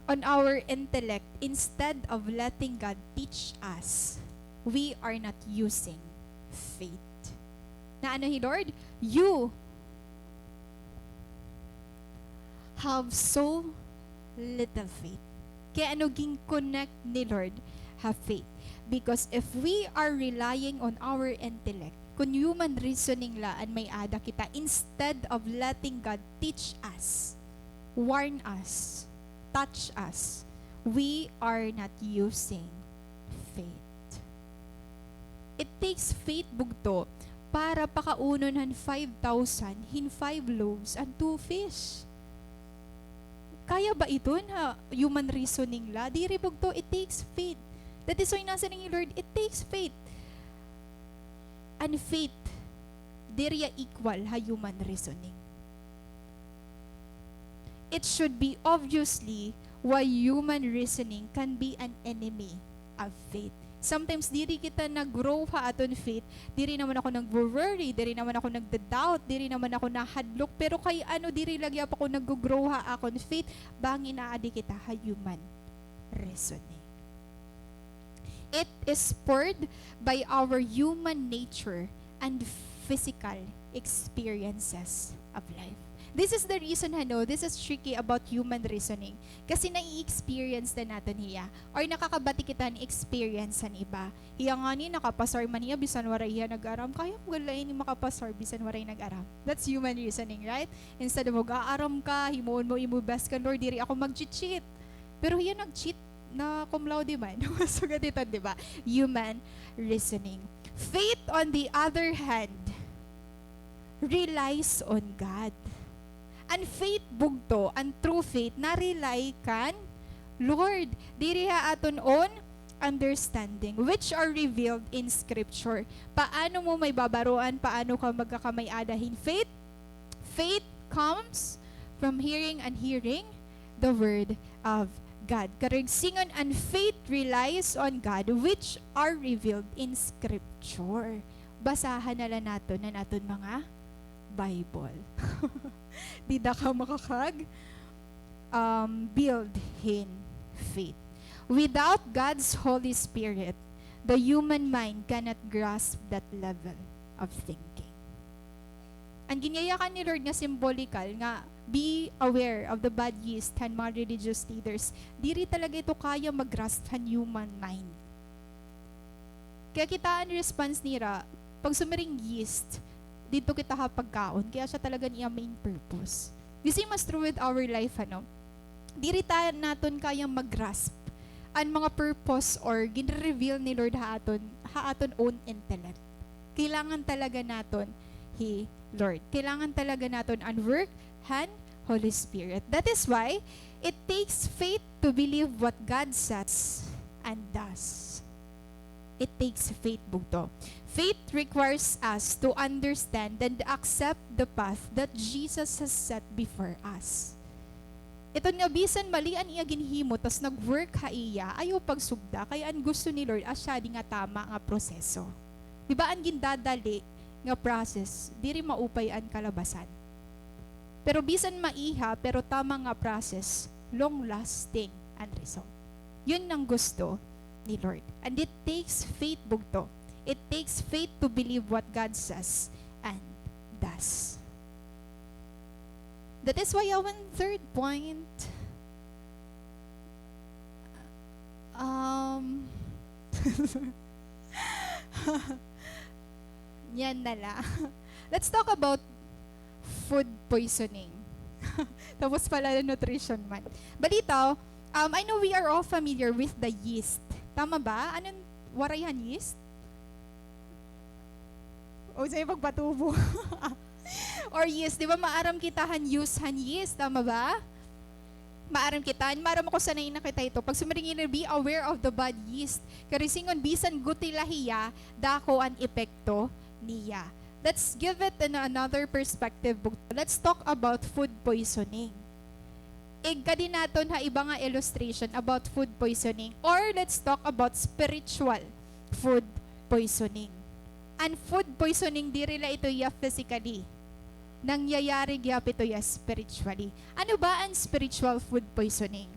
on our intellect instead of letting God teach us, we are not using faith. Na ano hi Lord? You have so little faith. Kay ano gin-connect ni Lord ha faith? Because if we are relying on our intellect, kun human reasoning la an may-ada kita, instead of letting God teach us, warn us, touch us, we are not using faith. It takes faith, bugto, para pakaunon han five thousand hin five loaves and two fish. Kaya ba iton ha human reasoning la? Diri, bugto, it takes faith. That is why nasiring hi Lord, it takes faith. And faith, diri hiya equal ha human reasoning. It should be obviously why human reasoning can be an enemy of faith. Sometimes, diri kita nag-grow ha aton faith. Diri naman ako nagwo-worry, diri naman ako nagda-doubt, diri naman ako nahadlok. Pero kay ano, diri la gihap ako naggo-grow ha akon faith, bangin aadi kita ha human reasoning. It is spurred by our human nature and physical experiences of life. This is the reason, hano, this is tricky about human reasoning. Kasi nai-experience na naton hiya. Or nakakabati kita han experience han iba. Hiya ngani, nakapasar man hiya, bisan waray hiya nag-aram. Kaya ko gad la ini makapasar, bisan waray nag-aram. That's human reasoning, right? Instead of mag-aaram ka, himuon mo imo best kan Lord, diri ako mag-cheat. Pero hiya nag-cheat, na cum laude man. Sugad iton, di ba? Human reasoning. Faith, on the other hand, relies on God. An faith, bugto, an true faith, na-rely kan Lord. Diri ha aton own understanding, which are revealed in Scripture. Paano mo may babaroan, paano ka magkakamay-ada hin faith? Faith comes from hearing, and hearing the word of God. Karuyag sidngon, an faith relies on God, which are revealed in Scripture. Basahan na la naton an aton mga Bible. Dida ka makakag, um, build hin faith. Without God's Holy Spirit, the human mind cannot grasp that level of thinking. An ginyayakan ni Lord nga symbolical nga, "Be aware of the bad yeast," han mga religious leaders, diri talaga ito kaya mag-grasp han human mind. Kaya kita an response nira, pag sumiring yeast, didto kita ha pagkaon, kaya siya talaga an iya main purpose. The same as true with our life, ano? Diri ta, naton kaya mag-grasp an mga purpose or gin-reveal ni Lord ha aton, ha aton own intellect. Kailangan talaga naton hi Lord. Kailangan talaga naton an work han Holy Spirit. That is why it takes faith to believe what God says and does. It takes faith, bugto. Faith requires us to understand and accept the path that Jesus has set before us. Iton nga bisan mali an iya ginhimo, tas nag-work ha iya, ayaw pagsugda, kay an gusto ni Lord, asya di nga tama nga proseso. Di ba, an gindadali nga process, diri maupay an kalabasan. Pero bisan maiha, pero tama nga process, long-lasting an result. Yun an gusto ni Lord. And it takes faith, bugto. It takes faith to believe what God says and does. That is why our third point, um, yan na la. Let's talk about food poisoning. Tapos pala nutrition man. Balitaw, um, I know we are all familiar with the yeast. Tama ba? Ano an waray han yeast? O, sa pagpatubo. Or yeast, di ba maaram kita han use han yeast, tama ba? Maaram kita, maaram ako sanay na kita ito. Pag sumiring ini, be aware of the bad yeast. Kay sidngon, bisan guti la hiya, dako an epekto niya. Let's give it in another perspective, bugto. Let's talk about food poisoning. Igkadi naton ha iba nga illustration about food poisoning, or let's talk about spiritual food poisoning. An food poisoning, diri la ito hiya physically. Nangyayari gihap ito hiya spiritually. Ano ba an spiritual food poisoning?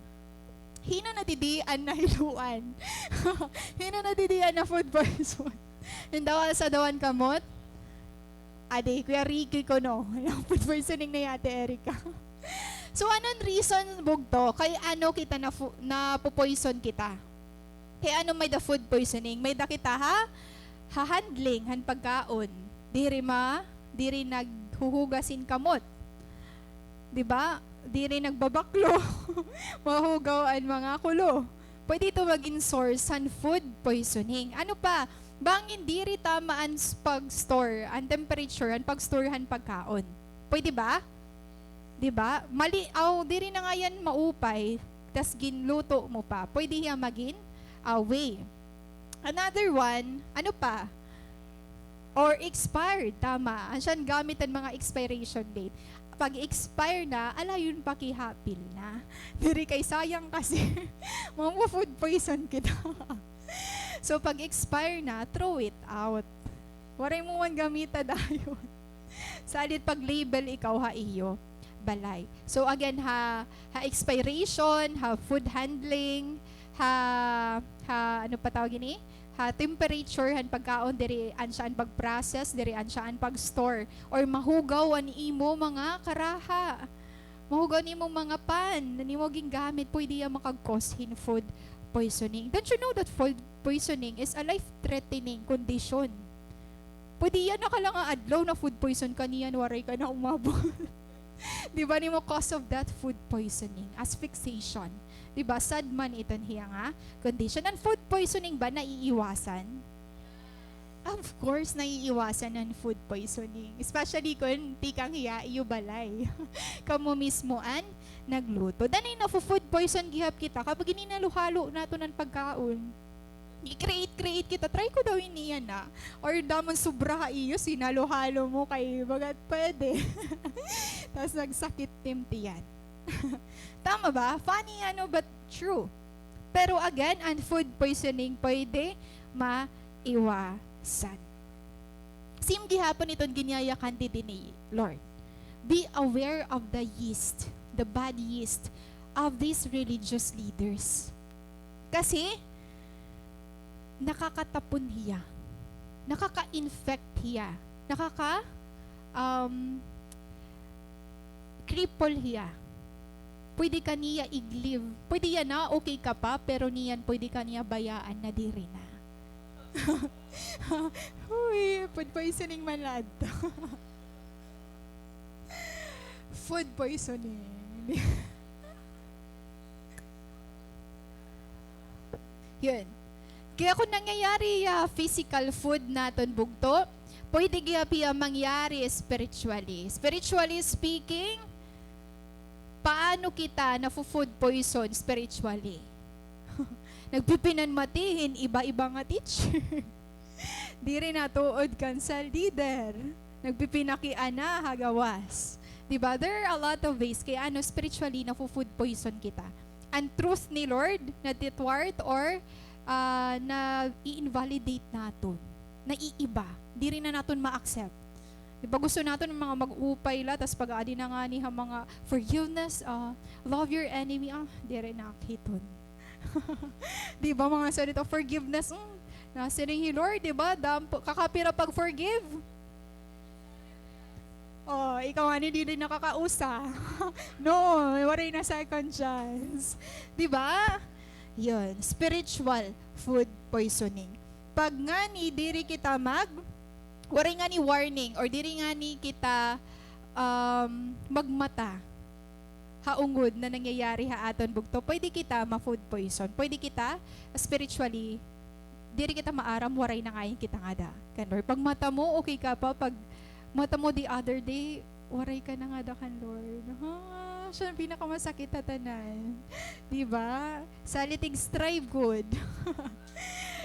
Hin-o na didi an nahiluan? Hin-o na didi an na-food poison? Hin daw sa daw an kamot? Adi, Kuya Ricky kuno. Food poisoning na hi Ate Erica. So, ano an reason, bugto, kay ano kita na fu-, napo-poison kita? Kay ano may-ada food poisoning? May-ada kita ha, ha handling han pagkaon. Diri ma-, diri naghuhugas hin kamot. Di ba? Diri nagbabaklo. Mahugaw an mga kulo. Pwede ito magin source han food poisoning. Ano pa? Bangin diri tama an s-, pag-store, an temperature, an pag-store han pagkaon. Pwede ba? Di ba? Mali, aw, diri na ngay-an maupay, tas ginluto mo pa. Pwede hiya magin away. Another one, ano pa? Or expired, tama. An siya an gamit an mga expiration date. Pag-expire na, ala, yun pakihapil na. Diri kay sayang kasi. Mamu-food poison kita. So, pag-expire na, throw it out. Waray mo man gamita dayon. Salit pag-label ikaw ha iyo balay. So again, ha, ha expiration, ha food handling, ha, ha, ano pa tawag ini? Ha temperature han pagkaon, diri an siya an pag-process, diri an siya an pag-store, or mahugaw an imo mga karaha. Mahugaw an imo mga pan, an imo gingamit, pwede iya makag-cause hin food poisoning. Don't you know that food poisoning is a life-threatening condition? Pwede iya nakala nga adlaw na-food poison ka, niyan waray ka na umabot. Di ba, nimo cause of death, food poisoning, asphyxiation. Di ba, sad man iton hiya nga condition. An food poisoning ba naiiwasan? Of course, naiiwasan an food poisoning. Especially kun tikang hiya iyo balay. Kamo mismo an nagluto. Danay nafo-food poison gihap kita kapag hininalo-halo naton an pagkaon. Gi-create-create kita. Try ko daw ini yana. Or damo nga sobra ha iyo, hinalo-halo mo kay bagat pwede. Tas nagsakit tim tiyan. Tama ba? Funny, ano, but true. Pero again, an food poisoning pwede maiwasan. Same gihapon iton ginyayakan didi ni Lord. Be aware of the yeast, the bad yeast of these religious leaders. Kasi, nakakatapon hiya. Nakaka-infect hiya. Nakaka, um, cripple hiya. Pwede ka niya i-leave. Pwede yana, okay ka pa, pero niyan pwede ka niya bayaan na diri na. Uy, food poisoning man la adto. Food poisoning. Yun. Kaya kung nangyayari, ah, physical food naton bugto, pwede gihap hiya mangyari spiritually. Spiritually speaking, paano kita nafo-food poison spiritually? Nagpipinanmati hin iba-iba nga teacher. Diri natuod kan sa leader. Nagpipinakiana ha gawas. Di ba? There are a lot of ways kay ano, spiritually, nafo-food poison kita. An truth ni Lord, nati-thwart or, ah, na-i-invalidate naton. Naiiba. Diri na naton ma-accept. Di ba gusto naton an mga mag-upay la, tas pag-aadi na ngani ha mga forgiveness, ah, love your enemy, ah, diri na ak hiton. Di ba, mga salita, forgiveness, mm, nasiring hi Lord, di ba? Dampo, kakapira pag-forgive? Oh, ikaw, ani, diri nakakausa. No, waray na second chance. Di ba? Yun, spiritual food poisoning. Pag ngani, diri kita mag-, waray ngani warning, or diri ngani kita, um, magmata ha ungod na nangyayari ha aton bugto, pwede kita ma-food poison. Pwede kita spiritually, diri kita maaram, waray na ngayon kita ngada kan Lord. Pag mata mo, okay ka pa. Pag mata mo the other day, waray ka na ngada kan Lord. Ha? Siya an pinakamasakit ha tanan. Di ba? Salit ig-strive gud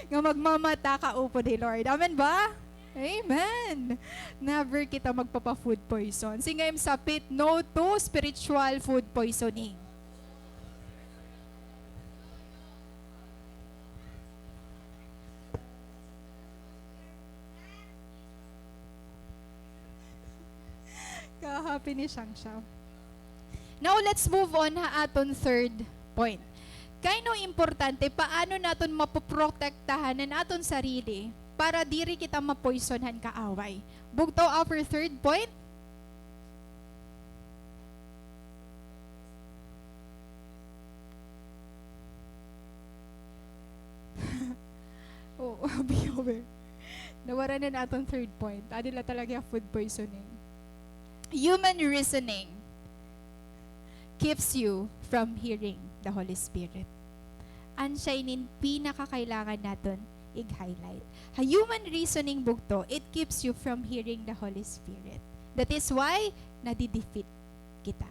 nga magmamata ka upod hi Lord. Amen ba? Amen. Never kita magpapa-food poison. Sige, im sapit, no to spiritual food poisoning. Ka-happy ni Shang Shang. Now, let's move on ha aton third point. Kay no importante, paano naton mapoprotektahan an aton sarili para diri kita ma-poison han kaaway? Bugto, our third point. Oo, be aware. Nawara na an aton third point. Adi la talaga ha food poisoning. Human reasoning. keeps you from hearing the Holy Spirit. An siya inin pinakakailangan naton ig-highlight. Ha human reasoning bugto, it keeps you from hearing the Holy Spirit. That is why, nadi-defeat kita.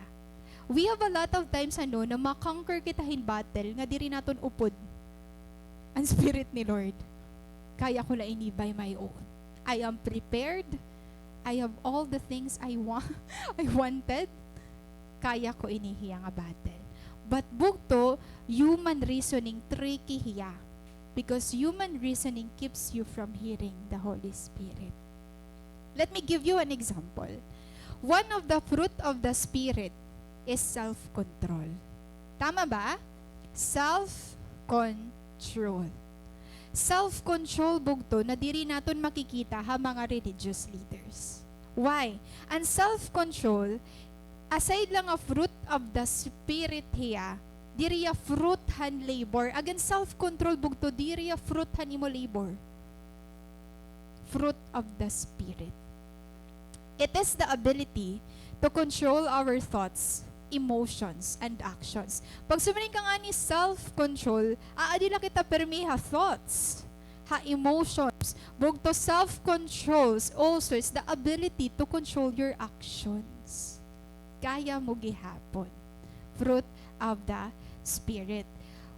We have a lot of times, ano, na ma-conquer kita hin battle nga diri naton upod an Spirit ni Lord. Kaya ko la ini by my own. I am prepared. I have all the things I wa-, I wanted. Kaya ko ini hiya nga battle. But bugto, human reasoning tricky hiya. Because human reasoning keeps you from hearing the Holy Spirit. Let me give you an example. One of the fruit of the Spirit is self-control. Tama ba? Self-control. Self-control bugto na diri naton makikita ha mga religious leaders. Why? An self-control, aside la nga fruit of the Spirit hiya, diri hiya fruit han labor. Again, self-control bugto, diri hiya fruit han imo labor. Fruit of the Spirit. It is the ability to control our thoughts, emotions, and actions. Pag sumurunod ka ngani self-control, aadi la kita pirmi ha thoughts, ha emotions. Bugto, self-controls also is the ability to control your actions. Kaya mo gihapon. Fruit of the Spirit.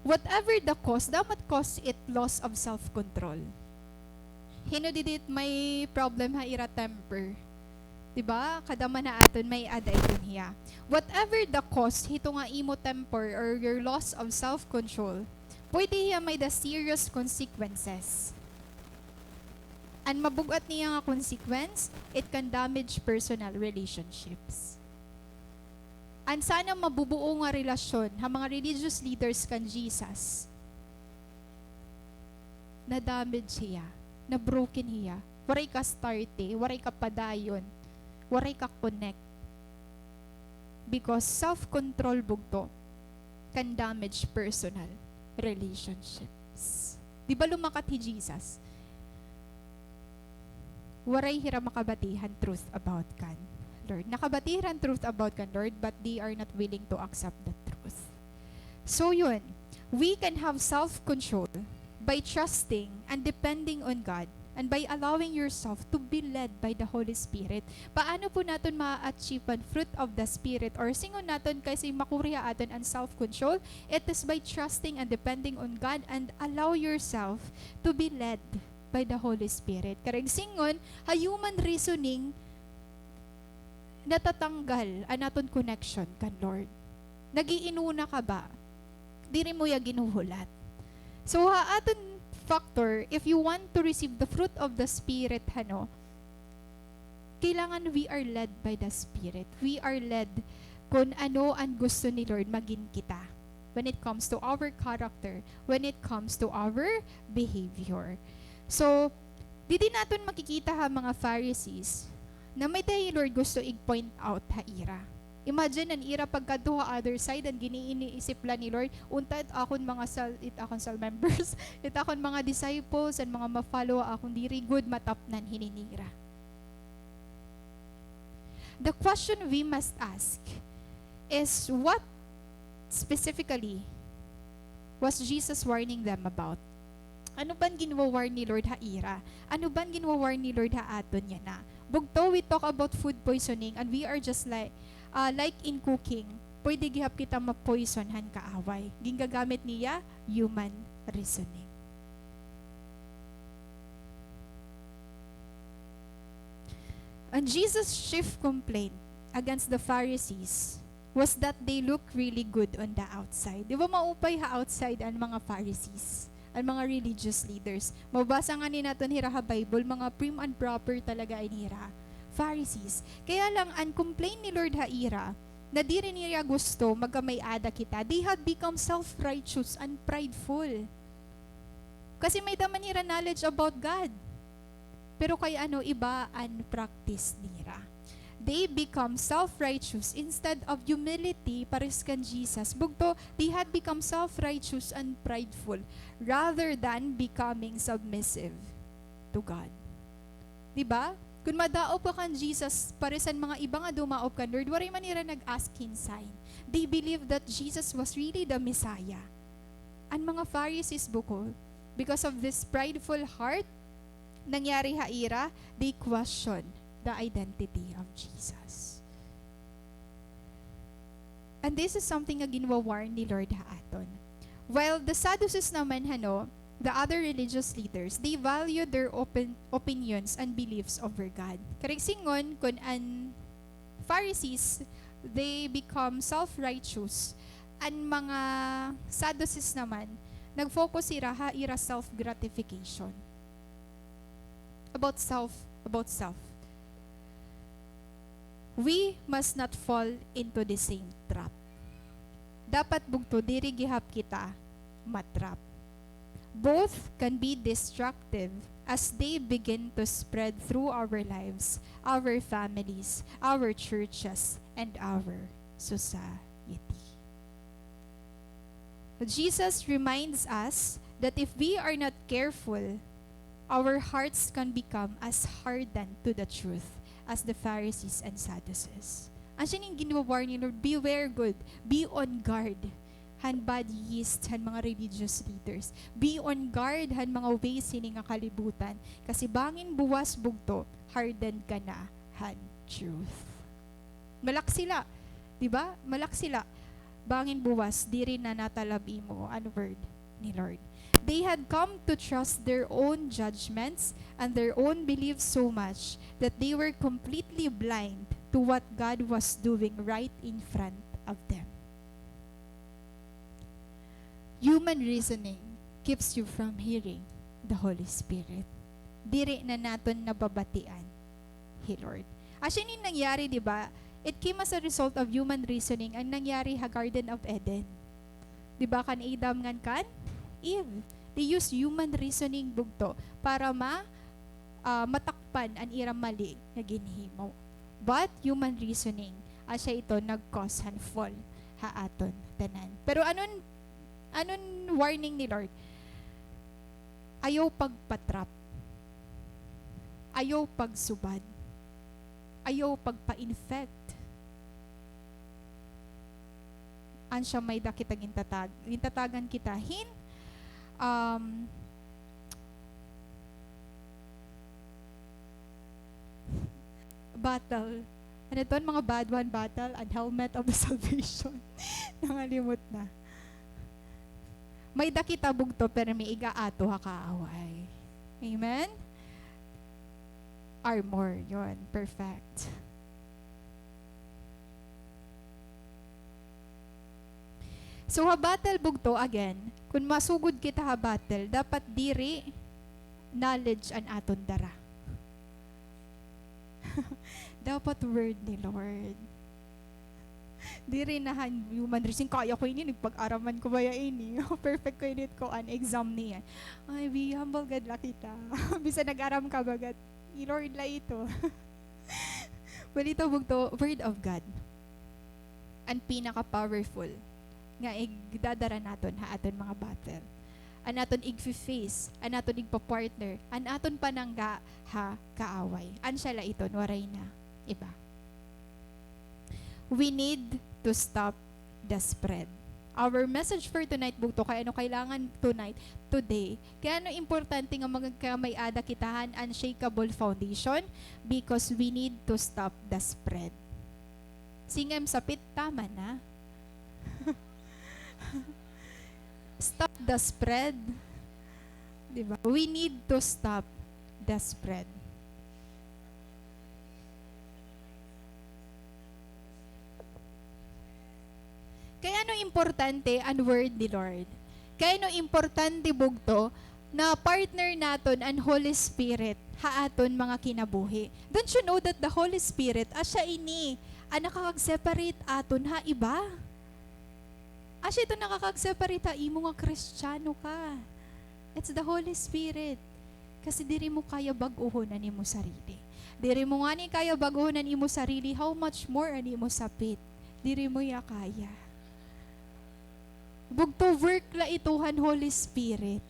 Whatever the cause, dapat cause it loss of self-control. Hin-o didi it may problem ha ira temper? Di ba? Kada man ha aton may-ada iton hiya. Whatever the cause hito nga imo temper or your loss of self-control, pwede hiya may-ada serious consequences. An mabug-at niya nga consequence, it can damage personal relationships. An sana mabubuo nga relasyon ha mga religious leaders kan Jesus, na-damage hiya, na-broken hiya, waray kastarte, waray kapadayon, waray ka-connect. Because self-control bugto can damage personal relationships. Di ba lumakat hi Jesus? Waray hira makabati han truth about kan Lord. Nakabati hira han truth about kan Lord, but they are not willing to accept the truth. So yun, we can have self-control by trusting and depending on God and by allowing yourself to be led by the Holy Spirit. Paano po naton ma-achieve an fruit of the Spirit? Or singon naton kay si makuri ha aton an self-control? It is by trusting and depending on God and allow yourself to be led by the Holy Spirit. Karuyag singon, ha human reasoning, natatanggal an aton connection kan Lord. Nag-iinuna ka ba? Diri mo hiya ginhuhulat. So, ha aton factor, if you want to receive the fruit of the Spirit, ano, kailangan we are led by the Spirit. We are led kun ano an gusto ni Lord magin kita when it comes to our character, when it comes to our behavior. So, didi naton makikita ha mga Pharisees na may-ada hi Lord gusto i-point out ha ira. Imagine an ira pagkadto ha other side, an gin-iisip la ni Lord, unta it akon mga cell, it akon cell members, it akon mga disciples, an mga ma-follow ha akon diri gud matapnan hini nira. The question we must ask is, what specifically was Jesus warning them about? Ano ba an ginwa-warn ni Lord ha ira? Ano ba an ginwa-warn ni Lord ha aton yana? Bugto, we talk about food poisoning and we are just like, ah, like in cooking, pwede gihap kita ma-poison han kaaway. Gingagamit niya human reasoning. And Jesus' chief complaint against the Pharisees was that they look really good on the outside. Di ba maupay ha outside an mga Pharisees, an mga religious leaders? Mabasa ngani naton hira ha Bible, mga prim and proper talaga an hira. Pharisees. Kaya lang, an complaint ni Lord ha ira, na diri nira gusto magkamay-ada kita, they had become self-righteous and prideful. Kasi may-ada man hira knowledge about God. Pero kay ano, iba an practice nira. They become self-righteous instead of humility pares kan Jesus. Bugto, they had become self-righteous and prideful rather than becoming submissive to God. Di ba? Kon madaop ka kan Jesus, pares han mga iba nga dumaop kan Lord, waray man hira nag-ask hin sign. They believed that Jesus was really the Messiah. An mga Pharisees, bukon, because of this prideful heart, nangyari ha ira, they question the identity of Jesus. And this is something nga ginwa-warn ni Lord ha aton. While the Sadducees naman, hano, the other religious leaders, they valued their open, opinions and beliefs over God. Karig singon, kon an Pharisees, they become self-righteous. An mga Sadducees naman, nag-focus sira ha ira self-gratification. About self, about self. We must not fall into the same trap. Dapat bugto diri gihap kita ma-trap. Both can be destructive as they begin to spread through our lives, our families, our churches, and our society. Jesus reminds us that if we are not careful, our hearts can become as hardened to the truth as the Pharisees and Sadducees. Asya ini an ginwa-warn ni Lord, beware gud, be on guard han bad yeast han mga religious leaders. Be on guard han mga ways hini nga kalibutan. Kasi bangin buwas bugto, hardened ka na han truth. Malaksila, di ba? Malaksila. Bangin buwas, diri na natalab imo an word ni Lord. They had come to trust their own judgments and their own beliefs so much that they were completely blind to what God was doing right in front of them. Human reasoning keeps you from hearing the Holy Spirit. Diri na naton nababatian hi Lord. Asya ini nangyari, di ba? It came as a result of human reasoning an nangyari ha Garden of Eden. Di ba, kan Adam ngan kan Eve? They use human reasoning bugto para ma-, ah, matakpan an ira mali nga ginhimo. But human reasoning, asya ito nag-cause han fall ha aton tanan. Pero ano an, ano an warning ni Lord? Ayaw pagpa-trap. Ayaw pagsubad. Ayaw pagpa-infect. Asya may-ada kita gintatag-, gintatagan kita hin, um, battle. Ano iton, mga bad one battle, an helmet of the salvation. Nangalimot na. May-ada kita bugto, pirmi ig-aato ha kaaway. Amen? Armor, yun. Perfect. So, ha battle bugto, again, kon masugod kita ha battle, dapat diri knowledge an aton dara. Dapat word ni Lord. Diri na han human reason, kaya ko ini, nagpag-araman ko baya ini. Perfect ko ini, kuan, exam niyan. Ay, be humble gad la kita. Bisan nag-aram ka baga, ni Lord la ito. Well, ito bugto, word of God. An pinaka-powerful nga igdadara naton ha aton mga battle. An aton igfe-face, an aton igpa-partner, an aton panangga ha kaaway. Asya la iton, waray na iba. We need to stop the spread. Our message for tonight, bugto, kay ano kailangan tonight, today. Kay ano importante nga magkamay-ada kita han unshakable foundation? Because we need to stop the spread. Sige, sapit, tama na. Stop the spread. Di ba? We need to stop the spread. Kay ano importante an word ni Lord? Kay ano importante, bugto, na partner naton an Holy Spirit ha aton mga kinabuhi? Don't you know that the Holy Spirit, asya ini an nakakag-separate aton ha iba? Asya ito nakakag-separate ha imo nga Kristiyano ka. It's the Holy Spirit. Kasi diri mo kaya bag-ohon an imo sarili. Diri mo ngani kaya bag-ohon an imo sarili, how much more an imo sapit? Diri mo iya kaya. Bugto, work la ito han Holy Spirit.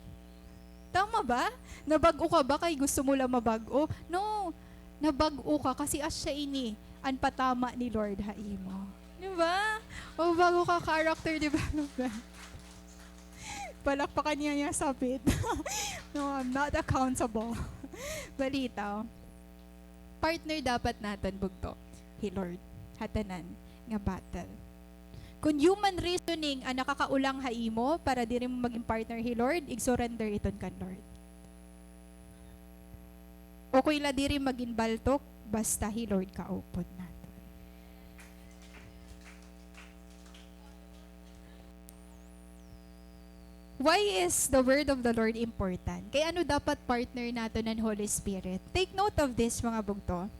Tama ba? Nabag-o ka ba kay gusto mo la mabag-o? No. Nabag-o ka kasi asya ini an patama ni Lord ha imo. Di ba? O, bag-o ka, character development. Palakpakan niya niya sapit. No, I'm not accountable. Balitaw. Partner dapat naton bugto hi Lord ha tanan nga battle. Kon human reasoning an nakakaulang ha imo para diri mo magin partner hi Lord, ig-surrender iton kan Lord. Ukon la diri magin baltok, basta hi Lord kaupod naton. Why is the word of the Lord important? Kay ano dapat partner naton an Holy Spirit? Take note of this, mga bugto.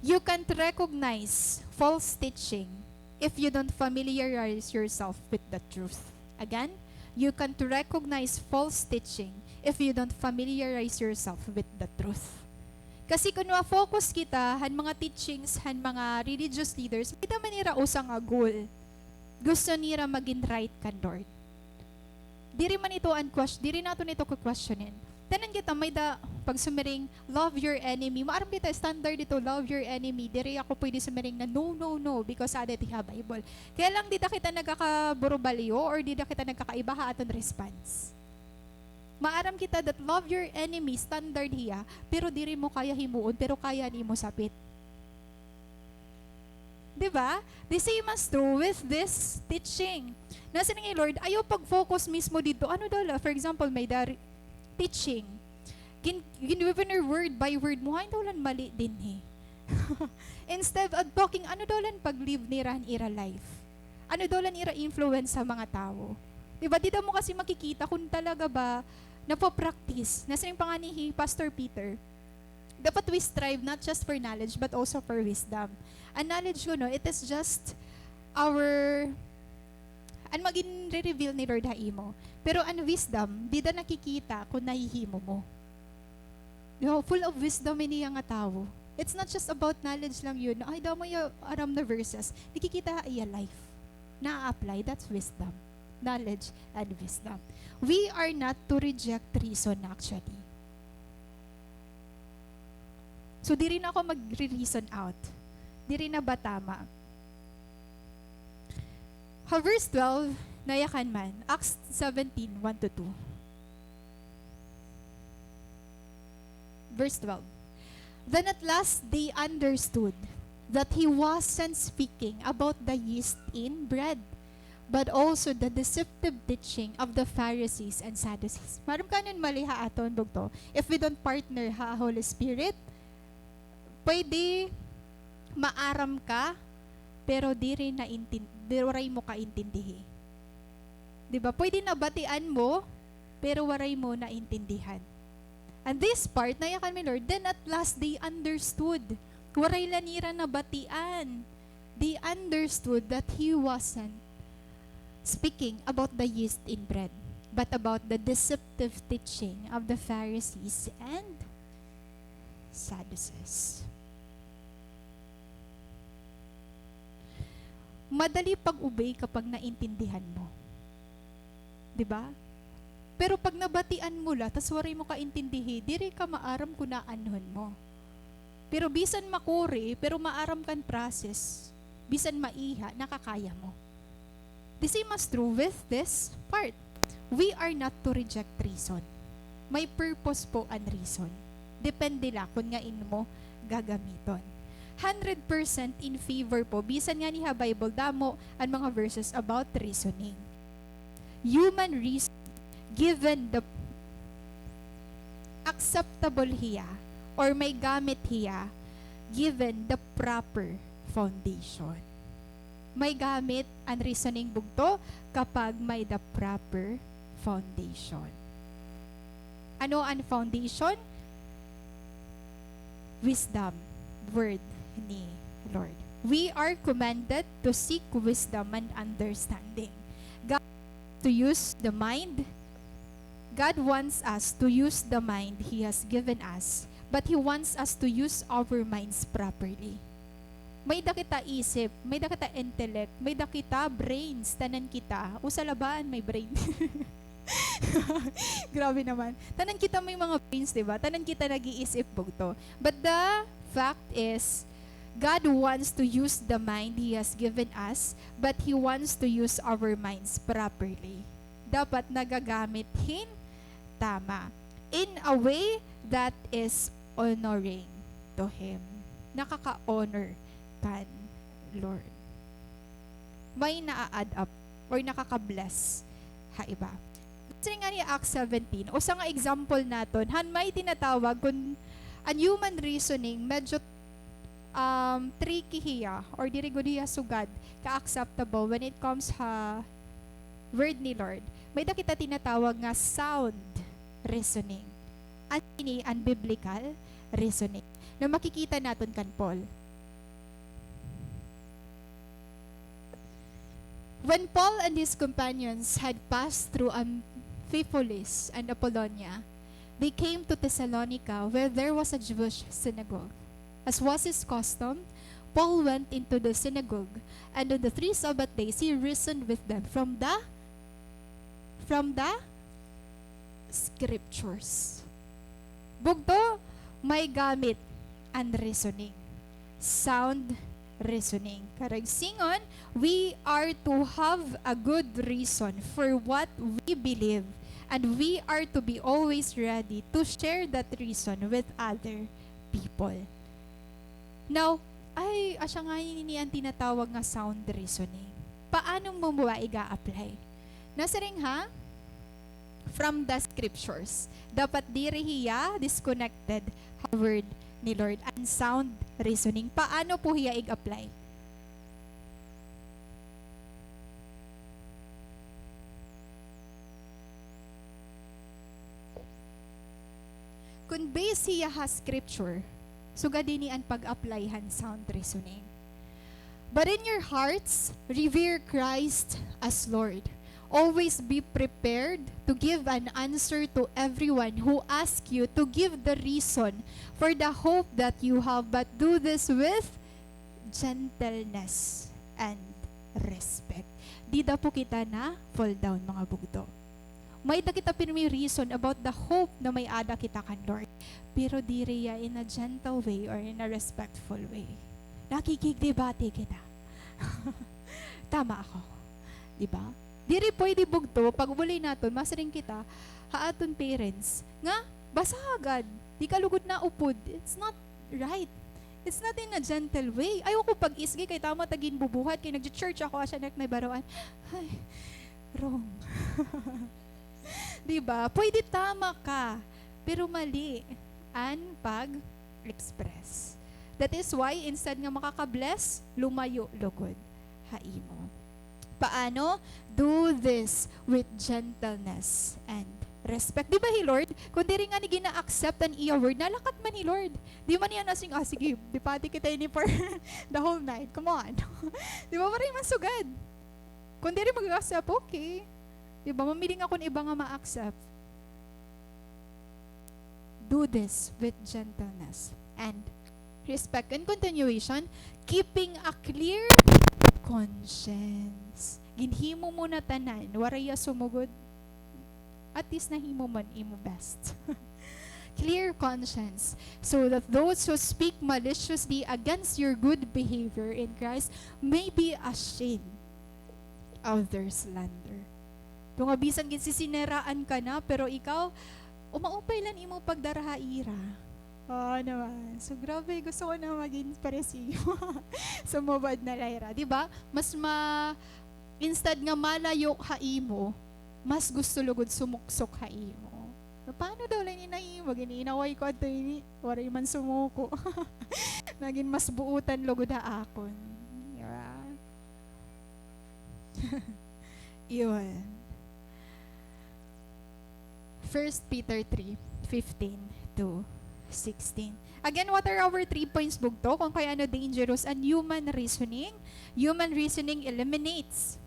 You can't recognize false teaching if you don't familiarize yourself with the truth. Again, you can't recognize false teaching if you don't familiarize yourself with the truth. Kasi kon ma-focus kita han mga teachings han mga religious leaders, may-da man nira usa nga goal. Gusto nira magin right kan Lord. Diri man ito an ques-, diri naton ito ke-questionin. Tanan kita may-da pagsumiring, "Love your enemy." Maaram kita standard ito, "Love your enemy." Diri ako pwede sumiring na, "No, no, no," because ada ito ha Bible. Kaya lang dida kita nagkakaburubalyo or dida kita nagkakaiba ha aton response. Maaram kita that "love your enemy," standard hiya, pero diri mo kaya himuon, pero kaya nimo sapit. Di ba? The same as true with this teaching. Nasiring hi Lord, ayaw pag-focus mismo didto. Ano daw la, for example, may-da teaching. Gin-, gin-, gin-, word by word mo, hain daw la an mali dinhi. Instead of talking, ano daw la an pag-live nira han ira life? Ano daw la an ira influence ha mga tawo? Di ba? Dida mo kasi makikita kon talaga ba napo-practice. Nasiring pa ngani hi Pastor Peter, dapat we strive not just for knowledge, but also for wisdom. An knowledge kuno, it is just our, an magin-re-reveal ni Lord ha imo. Pero an wisdom, dida nakikita kon nahihimo mo. Di ba? Full of wisdom ini nga tawo. It's not just about knowledge lang yun. Ay, damo iya aram na verses. Nakikita ha iya life. Na-apply. That's wisdom. Knowledge and wisdom. We are not to reject reason, actually. So, diri na ako magre-reason out. Diri na ba tama? Ha verse twelve, nayakan man, Acts seventeen, one to two. Verse twelve. Then at last they understood that he wasn't speaking about the yeast in bread, but also the deceptive teaching of the Pharisees and Sadducees. Maaram ka ano an mali ha aton, bugto? If we don't partner ha Holy Spirit, pwede maaram ka, pero diri naintin-, diri, waray mo kaintindihi. Di ba? Pwede nabatian mo, pero waray mo naintindihan. And this part, nayakan mi, Lord, then at last they understood. Waray la nira nabatian. They understood that he wasn't speaking about the yeast in bread, but about the deceptive teaching of the Pharisees and Sadducees. Madali pag-obey kapag naintindihan mo. Di ba? Pero pag nabatian mo la, tas waray mo kaintindihi, diri ka maaram kon aanhon mo. Pero bisan makuri, pero maaram ka han process, bisan maiha, nakakaya mo. The same as true with this part. We are not to reject reason. May purpose po an reason. Depende la kon ngan-in mo gagamiton. Hundred percent in favor po. Bisan ngani ha Bible, damo an mga verses about reasoning. Human reason, given the acceptable hiya or may gamit hiya, given the proper foundation. May gamit an reasoning, bugto, kapag may the proper foundation. Ano an foundation? Wisdom, word ni Lord. We are commanded to seek wisdom and understanding. God to use the mind. God wants us to use the mind He has given us, but He wants us to use our minds properly. May-da kita isip, may-da kita intellect, may-da kita brains, tanan kita. Usa la ba an may brain? Grabe naman. Tanan kita may mga brains, di ba? Tanan kita nag-iisip, bugto. But the fact is, God wants to use the mind He has given us, but He wants to use our minds properly. Dapat nagagamit hin tama. In a way that is honoring to Him. Nakaka-honor kan Lord. May naa-add up or nakaka-bless ha iba. Siring ngani Acts seventeen, usa nga example naton, han may tinatawag kun an human reasoning, medyo, um, tricky hiya, or diri gud hiya sugad ka-acceptable when it comes ha word ni Lord. May-ada kita tinatawag nga sound reasoning. An ini an biblical reasoning na makikita naton kan Paul. When Paul and his companions had passed through Amphipolis and Apollonia, they came to Thessalonica, where there was a Jewish synagogue. As was his custom, Paul went into the synagogue, and on the three Sabbath days he reasoned with them from the, from the scriptures. Bugto, may gamit an reasoning. Sound reasoning. Karuyag sidngon, we are to have a good reason for what we believe, and we are to be always ready to share that reason with other people. Now, ay, asya ngani ini an tinatawag nga sound reasoning. Paano mo ba iga-apply? Nasiring ha? From the scriptures. Dapat diri hiya disconnected ha word ni Lord. An sound reasoning. Paano po hiya ig-apply? Kun base hiya ha scripture, sugad ini an pag-apply han sound reasoning. But in your hearts, revere Christ as Lord. Always be prepared to give an answer to everyone who asks you to give the reason for the hope that you have, but do this with gentleness and respect. Dida po kita na-fall down, mga bugto. May-ada kita pirmi reason about the hope na may-ada kita kan Lord. Pero diri hiya in a gentle way or in a respectful way. Nakikigdebate kita. Tama ako. Di ba? Diri pwede, bugto, pag-uli naton, masiring kita ha aton parents nga, basa gad, di ka lugod naupod. It's not right. It's not in a gentle way. Ayaw ko pag-isgi kay tama ta ginbubuhat kay nagche-church ako, asya nak naibaroan. Ay, wrong. Di ba? Pwede tama ka, pero mali an pag-express. That is why, instead nga makaka-bless, lumayo lugod ha imo. Paano? Do this with gentleness and respect. Di ba hi Lord? Kun diri ngani gina-accept an iya word, nalakat man hi Lord. Di man hiya nasiring, "Ah, sige, debate kita ini for the whole night. Come on." Di ba, waray man sugad. Kun diri mag-accept, okay. Di ba, mamiling ako hin iba nga ma-accept. Do this with gentleness and respect. In continuation, keeping a clear conscience. Ginhimo mo na tanan, waray hiya sumugod. At least nahimo mo an imo best. Clear conscience, so that those who speak maliciously against your good behavior in Christ may be ashamed of their slander. Tunga bisan ginsisiniraan ka na, pero ikaw, umaupay la an imo pagdara ha ira. Oo naman. So, grabe, gusto ko na magin pareho ha imo. Sumubad na la hira. Di ba? Mas ma-, instead nga malayo ha imo, mas gusto lugod sumuksok ha imo. Paano daw la ini nahimo? Gin-inaway ko adto ini. Waray man sumuko. Nagin mas buotan lugod ha akon. Di ba? Iyon. First Peter three fifteen to sixteen. Again, what are our three points, bugto? Kun kay ano dangerous an human reasoning? Human reasoning eliminates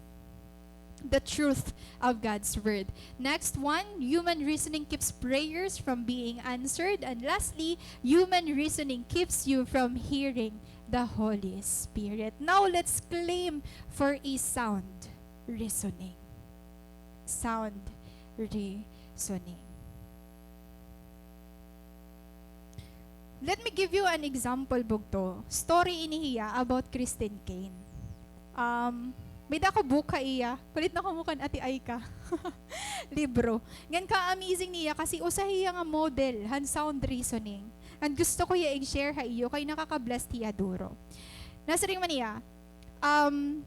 the truth of God's word. Next one, human reasoning keeps prayers from being answered. And lastly, human reasoning keeps you from hearing the Holy Spirit. Now, let's claim for a sound reasoning. Sound reasoning. Let me give you an example, bugto. Story ini hiya about Christine Caine. Um, may-ada ako book ha iya. Palit na kamo kan Ate Aika. Libro. Ngan ka-amazing niya kasi usa hiya nga model han sound reasoning. Ngan gusto ko hiya i-share ha iyo kay nakaka-blessed hiya duro. Nasiring man niya, um,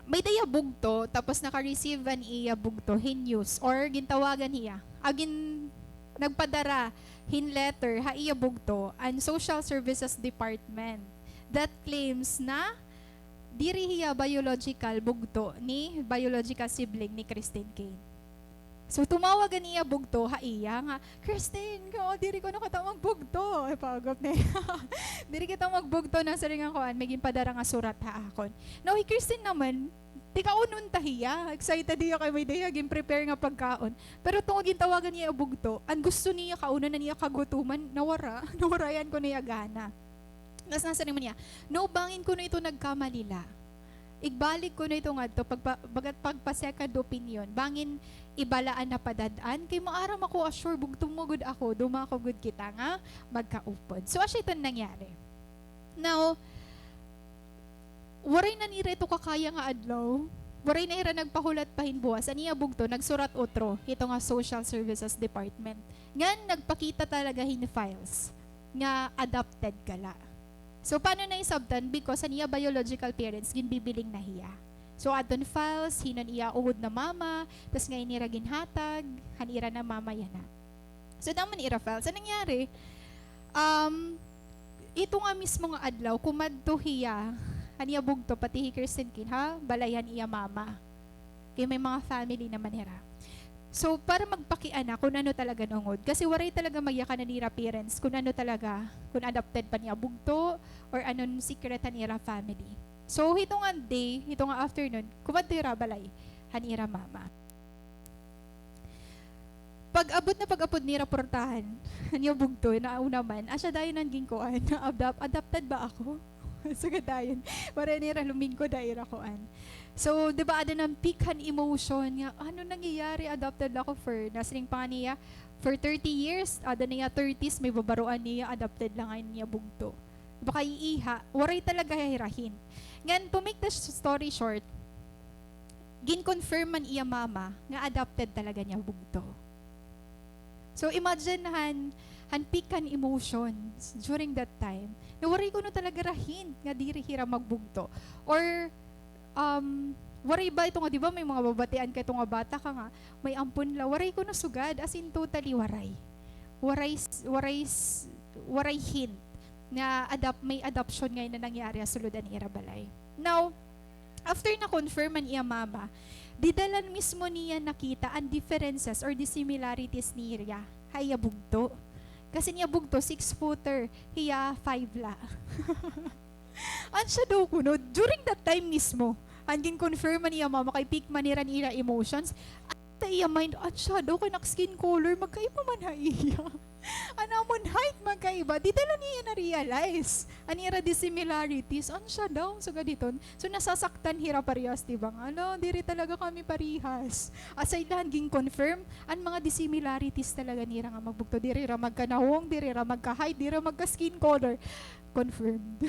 may-ada hiya bugto, tapos naka-receive an iya bugto hin news, or gintawagan hiya, ah, gin-, nagpadara hin letter ha iya bugto an Social Services Department that claims na diri hiya biological bugto ni biological sibling ni Christine Caine. So, tumawag an iya bugto ha iya nga, "Christine, ko, diri kuno kita magbugto." Ay, pagop na iya. "Diri kita magbugto," nasiring an kuan, may ginpadara nga surat ha akon. Now, hi Christine naman, tikaunon ta hiya. Excited hiya kay may-ada hiya gin-prepare nga pagkaon. Pero tungod gintawagan niya iya bugto, an gusto niya kaunon an iya kagutuman, nawara. Nawarayan kuno iya gana. Tas nasiring man niya, "No, bangin kuno ito nagkamali la. Igbalik kuno ito ngadto, pagpa-, bagat pagpa-second opinion. Bangin iba la an napadad-an, kay maaram ako, ah, sure, bugto man gud ako, dumako gud kita nga magkaupod." So, asya iton nangyari. Now, waray na nira ito kakaya nga adlaw. Waray na hira nagpahulat pa hin buwas. An iya bugto, nagsurat utro, hito nga Social Services Department. Ngan nagpakita talaga hin files nga adopted ka la. So, paano na isabtan? Because an iya biological parents, ginbibiling na hiya. So, adton files, hin-o an iya ugod na mama, tas ngan ira ginhatag han ira na mama yana. So, damo an ira files. An nangyari, um, ito nga mismo nga adlaw, kumadto hiya, an iya bugto, pati hi Christine Caine, ha balay han iya mama. Kay may mga family naman hira. So, para magpakiana kun ano talaga an ungod. Kasi waray talaga magyakan an ira parents kun ano talaga, kun adopted pa an iya bugto, or ano an secret han ira family. So, hito nga day, hito nga afternoon, kumadto hira balay han ira mama. Pag-abot na pag-apod nira purtahan, an iya bugto, nauna man, asya dayon an ginkuan, adop-, adopted ba ako? Sugad dayon, waray nira lumingkod ha ira kuan. So, di ba, aada na an peak han emotion nga, ano nangyayari, adopted la ako for, nasiring pa nga niya, for thirty years, aada na iya thirties, may babaroan niya, adopted la ngay-an an iya bugto. Baka iiha, waray talaga hira hint. Ngan, to make the sh-, story short, gin-confirm man iya mama nga adopted talaga an iya bugto. So, imagine han, han peak han emotions during that time, na waray kuno talaga hira hint nga diri hira magbugto. Or, um, waray ba ito nga, di ba, may mga babatian ka ito nga bata ka nga, may ampon la, waray kuno sugad, as in, totally waray. Waray s-, waray s-, waray hint nga adop-, may adoption ngay-an na nangyari ha sulod han ira balay. Now, after na-confirm an iya mama, dida la mismo niya nakita an differences or dissimilarities niya ha iya bugto. Kasi an iya bugto, six-footer, hiya five la. Asya daw kuno, during that time mismo, an gin-confirm an iya mama kay peak man hira an ira emotions, ha iya mind, asya daw, kay nak skin color, magkaiba man ha iya. An amon height, magkaiba. Dida la niya na-realize an ira dissimilarities. Asya daw, sugad hiton. So, nasasaktan hira parehas, di ba? Nga, "Hala, diri talaga kami parehas." Aside la han gin-confirm, an mga dissimilarities talaga nira nga magbugto. Diri hira magkanahong, diri hira magka-height, diri hira magka-skin color. Confirmed.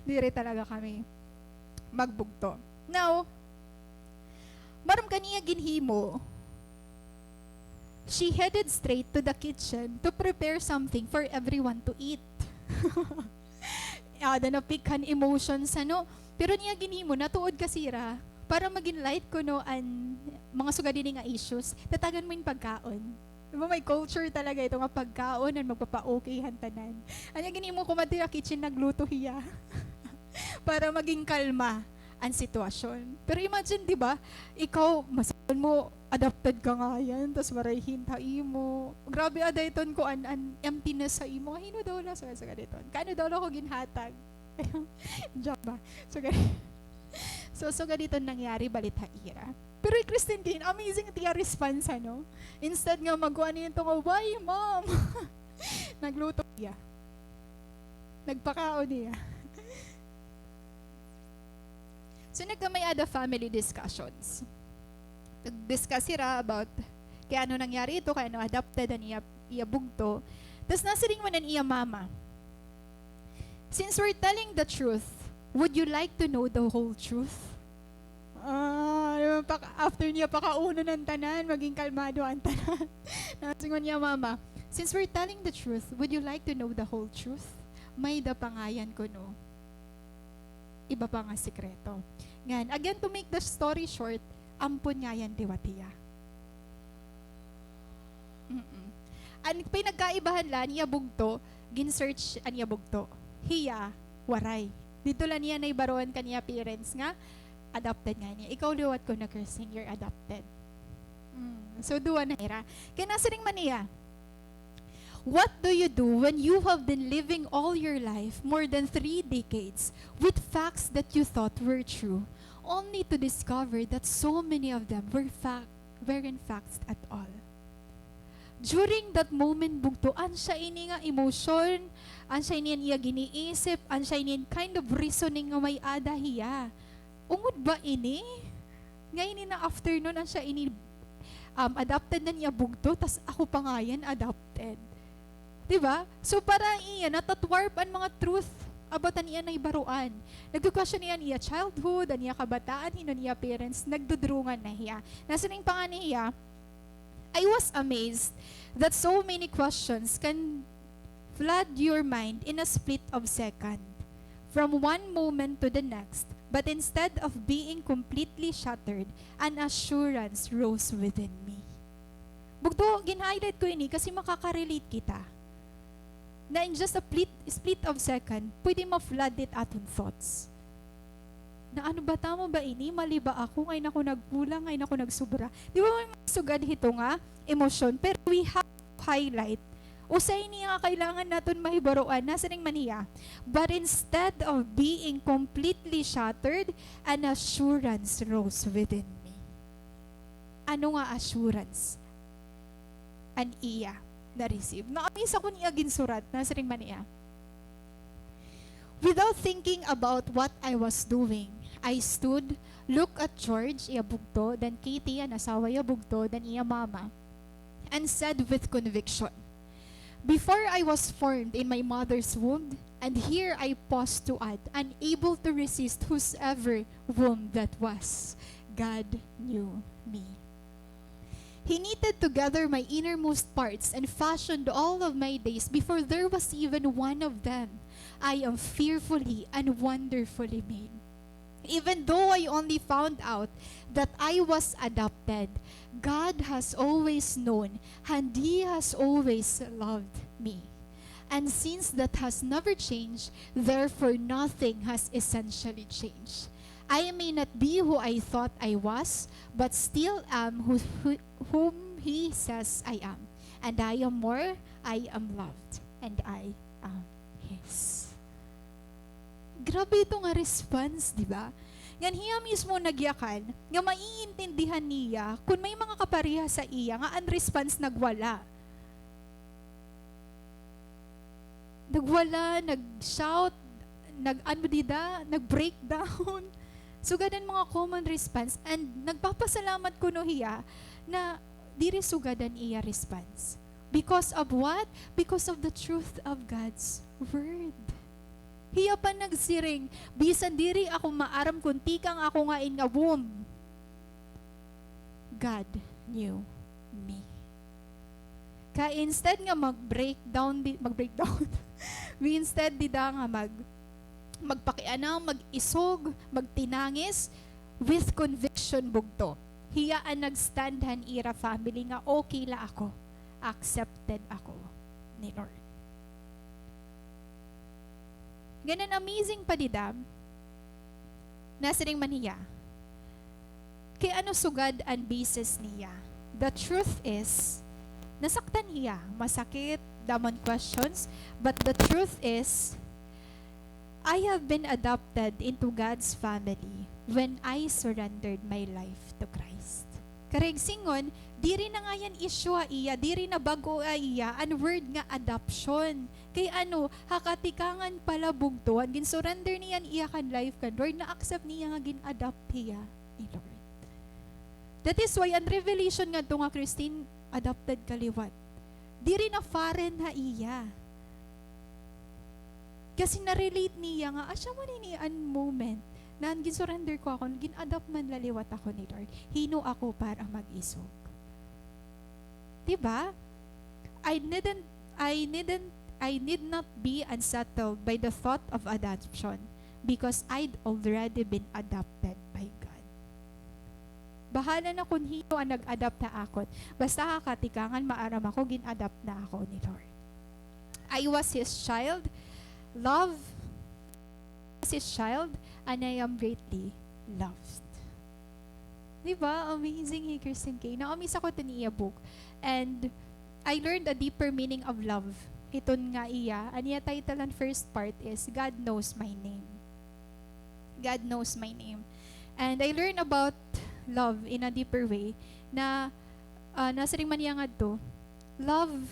Diri talaga kami magbugto. Now, maaram ka an iya ginhimo, she headed straight to the kitchen to prepare something for everyone to eat. Aada na peak han emotions, ano? Pero an iya ginhimo, natuod kasi hira, para magin light kuno an mga sugad hini nga issues, tatagan mo hin pagkaon. Di ba, may culture talaga ito nga pagkaon an magpapa-okay han tanan. An iya ginhimo, kumadto ha kitchen, nagluto hiya para magin kalma an sitwasyon. Pero imagine, di ba, ikaw, masakitan mo, adopted ka ngay-an, tas waray hint ha imo. Grabe, aada iton kuan, an emptiness ha imo. Hin-o daw la, sugad, sugad iton. Kay ano daw la ako ginhatag. Joke ba? Sugad, so, sugad iton nangyari balit ha ira. Pero hi Christine Caine, amazing it iya response, ano? Instead nga magkuan niya ito nga, "Why, mom?" Nagluto hiya. Nagpakaon hiya. So, nagkamay-ada family discussions. nag-discuss hira about kay ano nangyari ito, kay ano adopted an iya, iya bugto. Tas nasiring man an iya mama, "Since we're telling the truth, would you like to know the whole truth?" Ah, after niya pakaunon an tanan, maging kalmado an tanan. Nasiring man iya mama, "Since we're telling the truth, would you like to know the whole truth?" May-ada pa ngay-an kuno iba pa nga sikreto. Ngan, again, to make the story short, ampon ngay-an liwat hiya. Mm-mm. An pinagkaibahan la, an iya bugto, gin-search an iya bugto. Hiya, waray. Didto la niya nahibaroan kan iya parents nga adopted ngay-an hiya. Ikaw liwat kuno, Kirsing, you're adopted. Mm. So, duha na hira. Kay nasiring man hiya, "What do you do when you have been living all your life, more than three decades, with facts that you thought were true, only to discover that so many of them were fact, weren't facts at all?" During that moment, bugto, asya ini nga emosyon, asya ini an iya giniisip, asya ini an kind of reasoning nga may-ada hiya. Ungod ba ini? Nga ini na after nun, asya ini, um, adopted na an iya bugto, tas ako pa ngay-an adopted. Di ba? So, para iya, nata-thwarp an mga truth about an iya nahibaroan. Nagku-question hiya an iya childhood, an iya kabataan, hin-o an iya parents, nagdudurungan na hiya. Nasiring pa ngani hiya, "I was amazed that so many questions can flood your mind in a split of second, from one moment to the next, but instead of being completely shattered, an assurance rose within me." Bugto, gin-highlight ko ini kasi makaka-relate kita. Na in just a split, split of second, pwede ma-flood it aton thoughts. Na ano ba, tama ba ini? Mali ba ako? Ngay-an ako nagkulang, ngay-an ako nagsobra. Di ba may mga sugad hito nga emosyon? Pero we have to highlight. Usa ini nga kailangan naton mahibaroan. Nasiring man hiya, "But instead of being completely shattered, an assurance rose within me." Ano nga assurance an iya na-receive? Na-amaze ako an iya ginsurat. Nasiring man hiya, "Without thinking about what I was doing, I stood, look at George," iya bugto, then Katie, an asawa iya bugto, then iya mama, and said with conviction, "Before I was formed in my mother's womb," and here I pause to add, "unable to resist whosever womb that was, God knew me. He knitted together my innermost parts and fashioned all of my days before there was even one of them. I am fearfully and wonderfully made." Even though I only found out that I was adopted, God has always known and He has always loved me. And since that has never changed, therefore nothing has essentially changed. I may not be who I thought I was, but still am who, who, whom He says I am. And I am more, I am loved, and I am His. Grabe ito nga response, di ba? Ngan hiya mismo nagyakan nga maiintindihan niya kun may mga kapareha sa iya nga an response nagwala. Nagwala, nag-shout, nag-ano dida, nag-breakdown. Sugad an mga common response, and nagpapasalamat kuno hiya na diri sugad an iya response. Because of what? Because of the truth of God's word. Hiya pa nagsiring, "Bisan diri ako maaram kon tikang ako ngain nga womb, God knew me." Kay instead nga mag-breakdown, di, mag-breakdown, instead dida nga mag-, magpakianam, mag-isog, magtinangis, with conviction bugto. Hiya an nag-stand han ira family nga okay la ako, accepted ako ni Lord. Ngan an amazing pa dida, nasiring man hiya, kay ano sugad an basis niya. The truth is, nasaktan hiya, masakit, damo an questions, but the truth is, I have been adopted into God's family when I surrendered my life to Christ. Karuyag sidngon, diri na ngay-an issue ha iya, diri na bag-o ha iya an word nga adoption. Kay ano, ha katikangan pa la bugto, an gin-surrender niya an iya kan life kan Lord, na-accept niya nga gin-adopt hiya ni Lord. That is why an revelation ngadto nga Christine, adopted ka liwat. Diri na foreign ha iya. Kasi na-relate niya nga, asya man ini an moment na an gin-surrender ko akon, gin-adopt man la liwat ako ni Lord. Hin-o ako para mag-isog? Di ba? I needn't, I needn't, I need not be unsettled by the thought of adoption because I'd already been adopted by God. Bahala na kon hin-o an nag-adopt ha akon. Basta ha katikangan, maaram ako, gin-adopt na ako ni Lord. I was His child. Love. I was His child, and I am greatly loved. Di ba? Amazing hi Christine Kay. Na-amaze ako to niya book. And I learned a deeper meaning of love. Hiton nga iya, an iya title an first part is God Knows My Name. God Knows My Name. And I learned about love in a deeper way na, ah, nasiring man niya ngadto, love,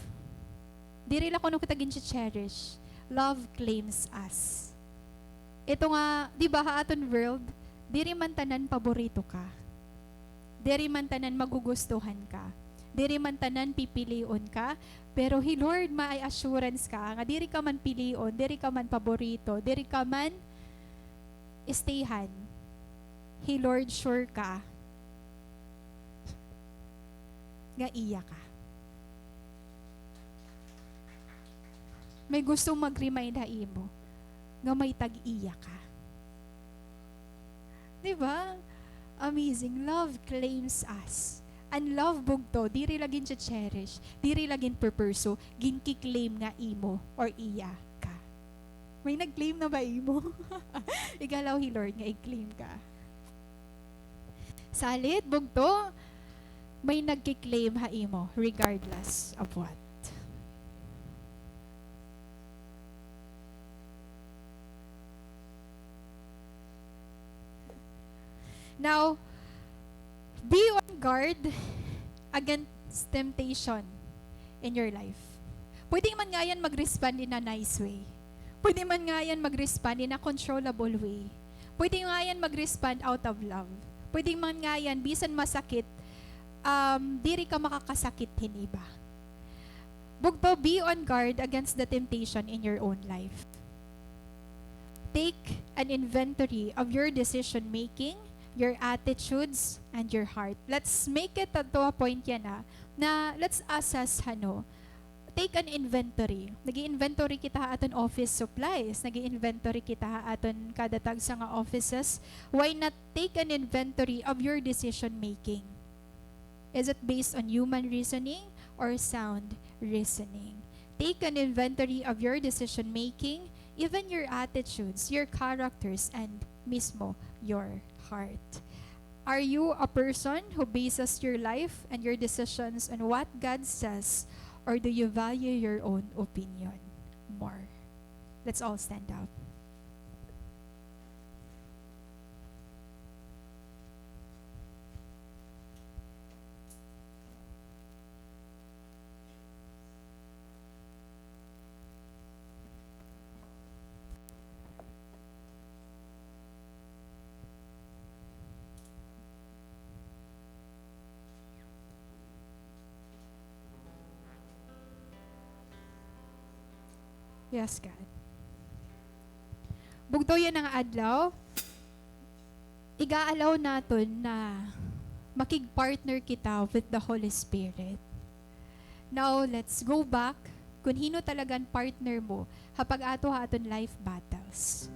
diri la kuno kita gin-cherish. Love claims us. Ito nga, di ba, ha aton world, diri man tanan paborito ka. Diri man tanan magugustuhan ka. Diri man tanan pipilion ka. Pero hi Lord, may assurance ka nga diri ka man pilion, diri ka man paborito, diri ka man stayhan. Hi Lord, sure ka nga iya ka. May gusto mag-remind ha imo nga may tag-iya ka. Di ba? Amazing. Love claims us. An love, bugto, diri la gin-cherish, diri la gin-pupursue, ginki-claim nga imo or iya ka. May nag-claim na ba imo? Igalaw hi Lord nga i-claim ka. Salit, bugto, may nagki-claim ha imo, regardless of what. Now, be on guard against temptation in your life. Pwede man nga yan mag-respond in a nice way. Pwede man nga yan mag-respond in a controllable way. Pwede nga yan mag-respond out of love. Pwede man nga yan, bisan masakit, um, diri ka makakasakit hin iba. Bugto, be on guard against the temptation in your own life. Take an inventory of your decision-making, your attitudes, and your heart. Let's make it to a point yana, na let's assess, ano, take an inventory. Nag-i-inventory kita ha aton office supplies, nag-i-inventory kita ha aton kada tagsa nga offices. Why not take an inventory of your decision-making? Is it based on human reasoning or sound reasoning? Take an inventory of your decision-making, even your attitudes, your characters, and mismo your heart. Are you a person who bases your life and your decisions on what God says, or do you value your own opinion more? Let's all stand up. Yes, God. Bugto yana nga adlaw, iga-allow naton na makig-partner kita with the Holy Spirit. Now, let's go back kun hin-o talaga an partner mo ha pag-ato ha aton life battles.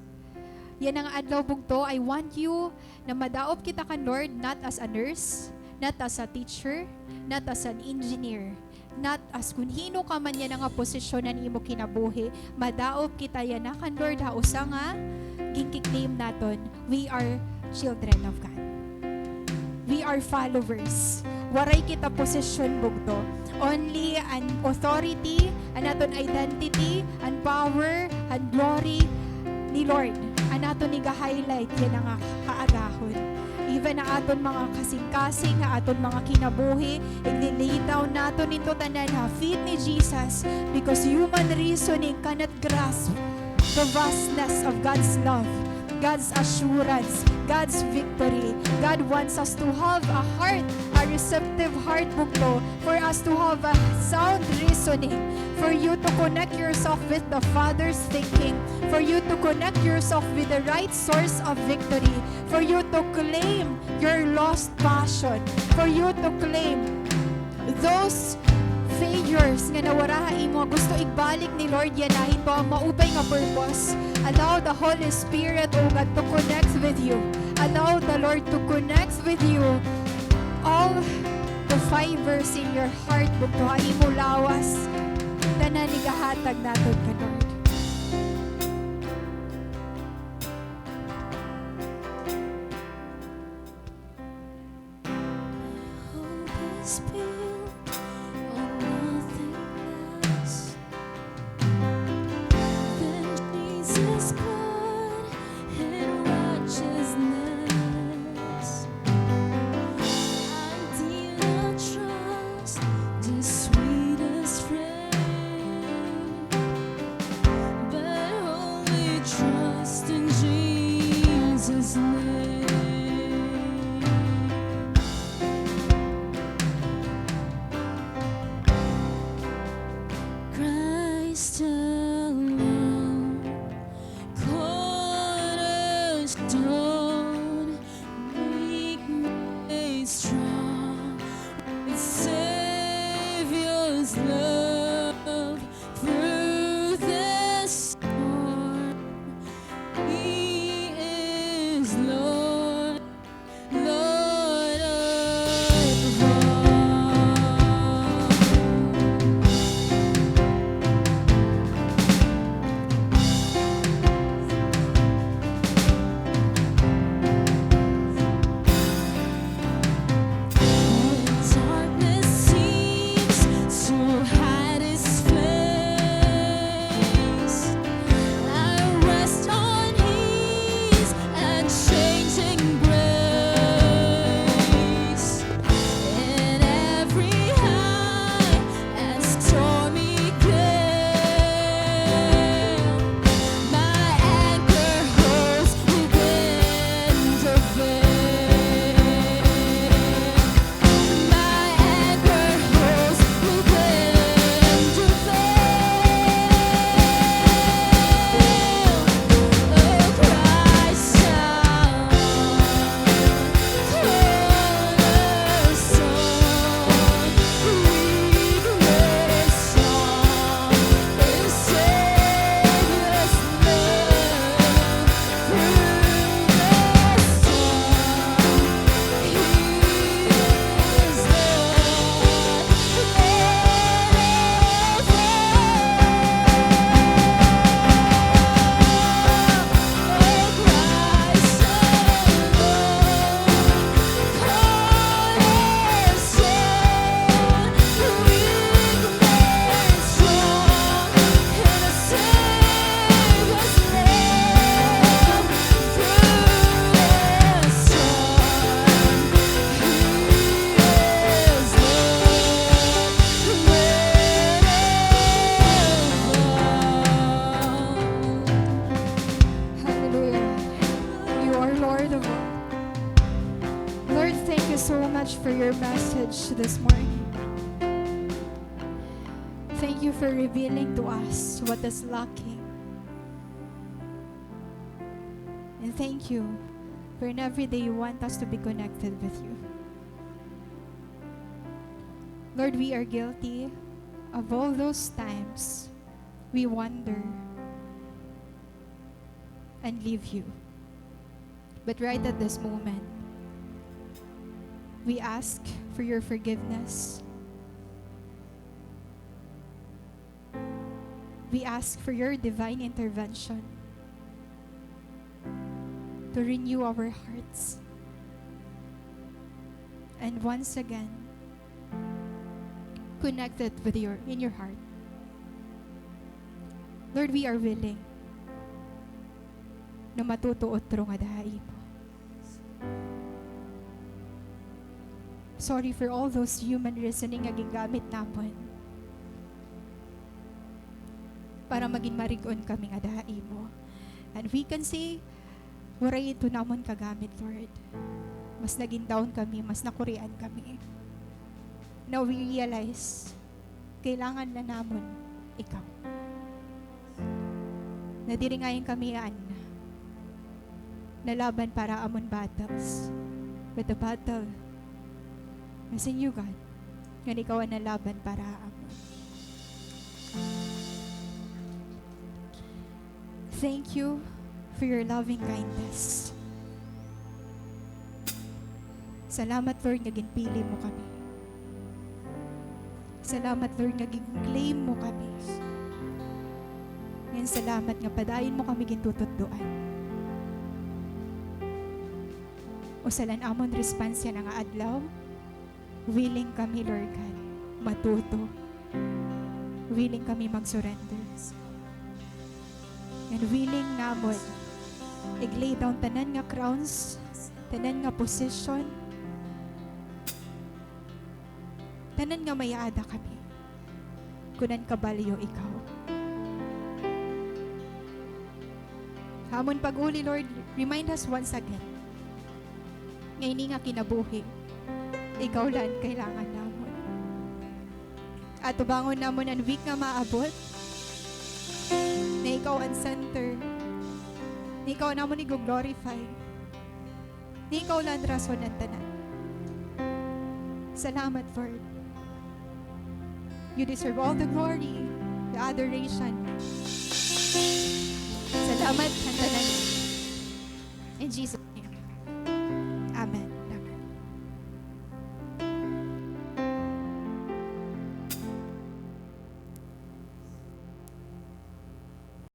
Yana nga adlaw, bugto, I want you na madaop kita kan Lord not as a nurse, not as a teacher, not as an engineer, not as kun hin-o ka man yana nga posisyon han imo kinabuhi. Madaop kita yana kan Lord ha usa nga ginki-claim naton, we are children of God. We are followers. Waray kita posisyon, bugto. Only an authority, an aton identity, an power, an glory ni Lord an aton iga-highlight yana nga kaagahon. Even ha aton mga kasingkasing, ha aton mga kinabuhi, igli-lay down naton ito tanan ha feet ni Jesus, because human reasoning cannot grasp the vastness of God's love. God's assurance, God's victory. God wants us to have a heart, a receptive heart, bugto, for us to have a sound reasoning, for you to connect yourself with the Father's thinking, for you to connect yourself with the right source of victory, for you to claim your lost passion, for you to claim those failures nga nawara ha imo, gusto igbalik ni Lord yana hito nga maupay nga purpose. Allow the Holy Spirit, O God, to connect with you. Allow the Lord to connect with you. All the fibers in your heart, bugto, ha imo lawas, tanan igahatag naton ka Lord. Hope is built on nothing less than Jesus' blood and righteousness. I did not trust the sweetest friend, but only trust in Jesus' name. Christ alone, cornerstone, weak made strong, with Savior's love through the storm. He is Lord, Lord of all. When darkness seems to hide its face, I rest on His unchanging grace. In every high and stormy gale, my anchor holds within the veil. My anchor holds within the veil. Oh, Christ, our Hallelujah. You are Lord of all. Lord, thank you so much for your message this morning. Thank you for revealing to us what is lacking. And thank you for in every day you want us to be connected with you. Lord, we are guilty of all those times we wander and leave you. But right at this moment, we ask for your forgiveness. We ask for your divine intervention to renew our hearts. And once again, connect it with your, in your heart. Lord, we are willing na matuto utro ngada ha imo. Sorry for all those human reasoning nga gingamit namon para magin marig-on kami ngada ha imo. And we can say, Waray ito namon kagamit, Lord. Mas nagin down kami, mas nakurian kami. Now we realize, kailangan na namon ikaw. Nadiri ngayon kami, Anna, nalaban para amon battles, but the battle is in you, God, ngan ikaw an nalaban para amon. Thank you for your loving kindness. Salamat, Lord, nga ginpili mo kami. Salamat, Lord, nga gin-claim mo kami. Ngan salamat nga padayon mo kami gintututdoan. Usa la an amon response yana nga adlaw, willing kami, Lord God, matuto. Willing kami mag-surrender. And willing namon ig-lay down tanan nga crowns, tanan nga position, tanan nga may-ada kami, kun an kabalyo ikaw. Ha amon pag-uli, Lord, remind us once again nga ini nga kinabuhi, ikaw la an kailangan namon. Atubangon namon an week nga maabot, nga ikaw an center, nga ikaw namon igo-glorify, nga ikaw la an rason han tanan. Salamat, Lord. You deserve all the glory, the adoration. Salamat han tanan. In Jesus'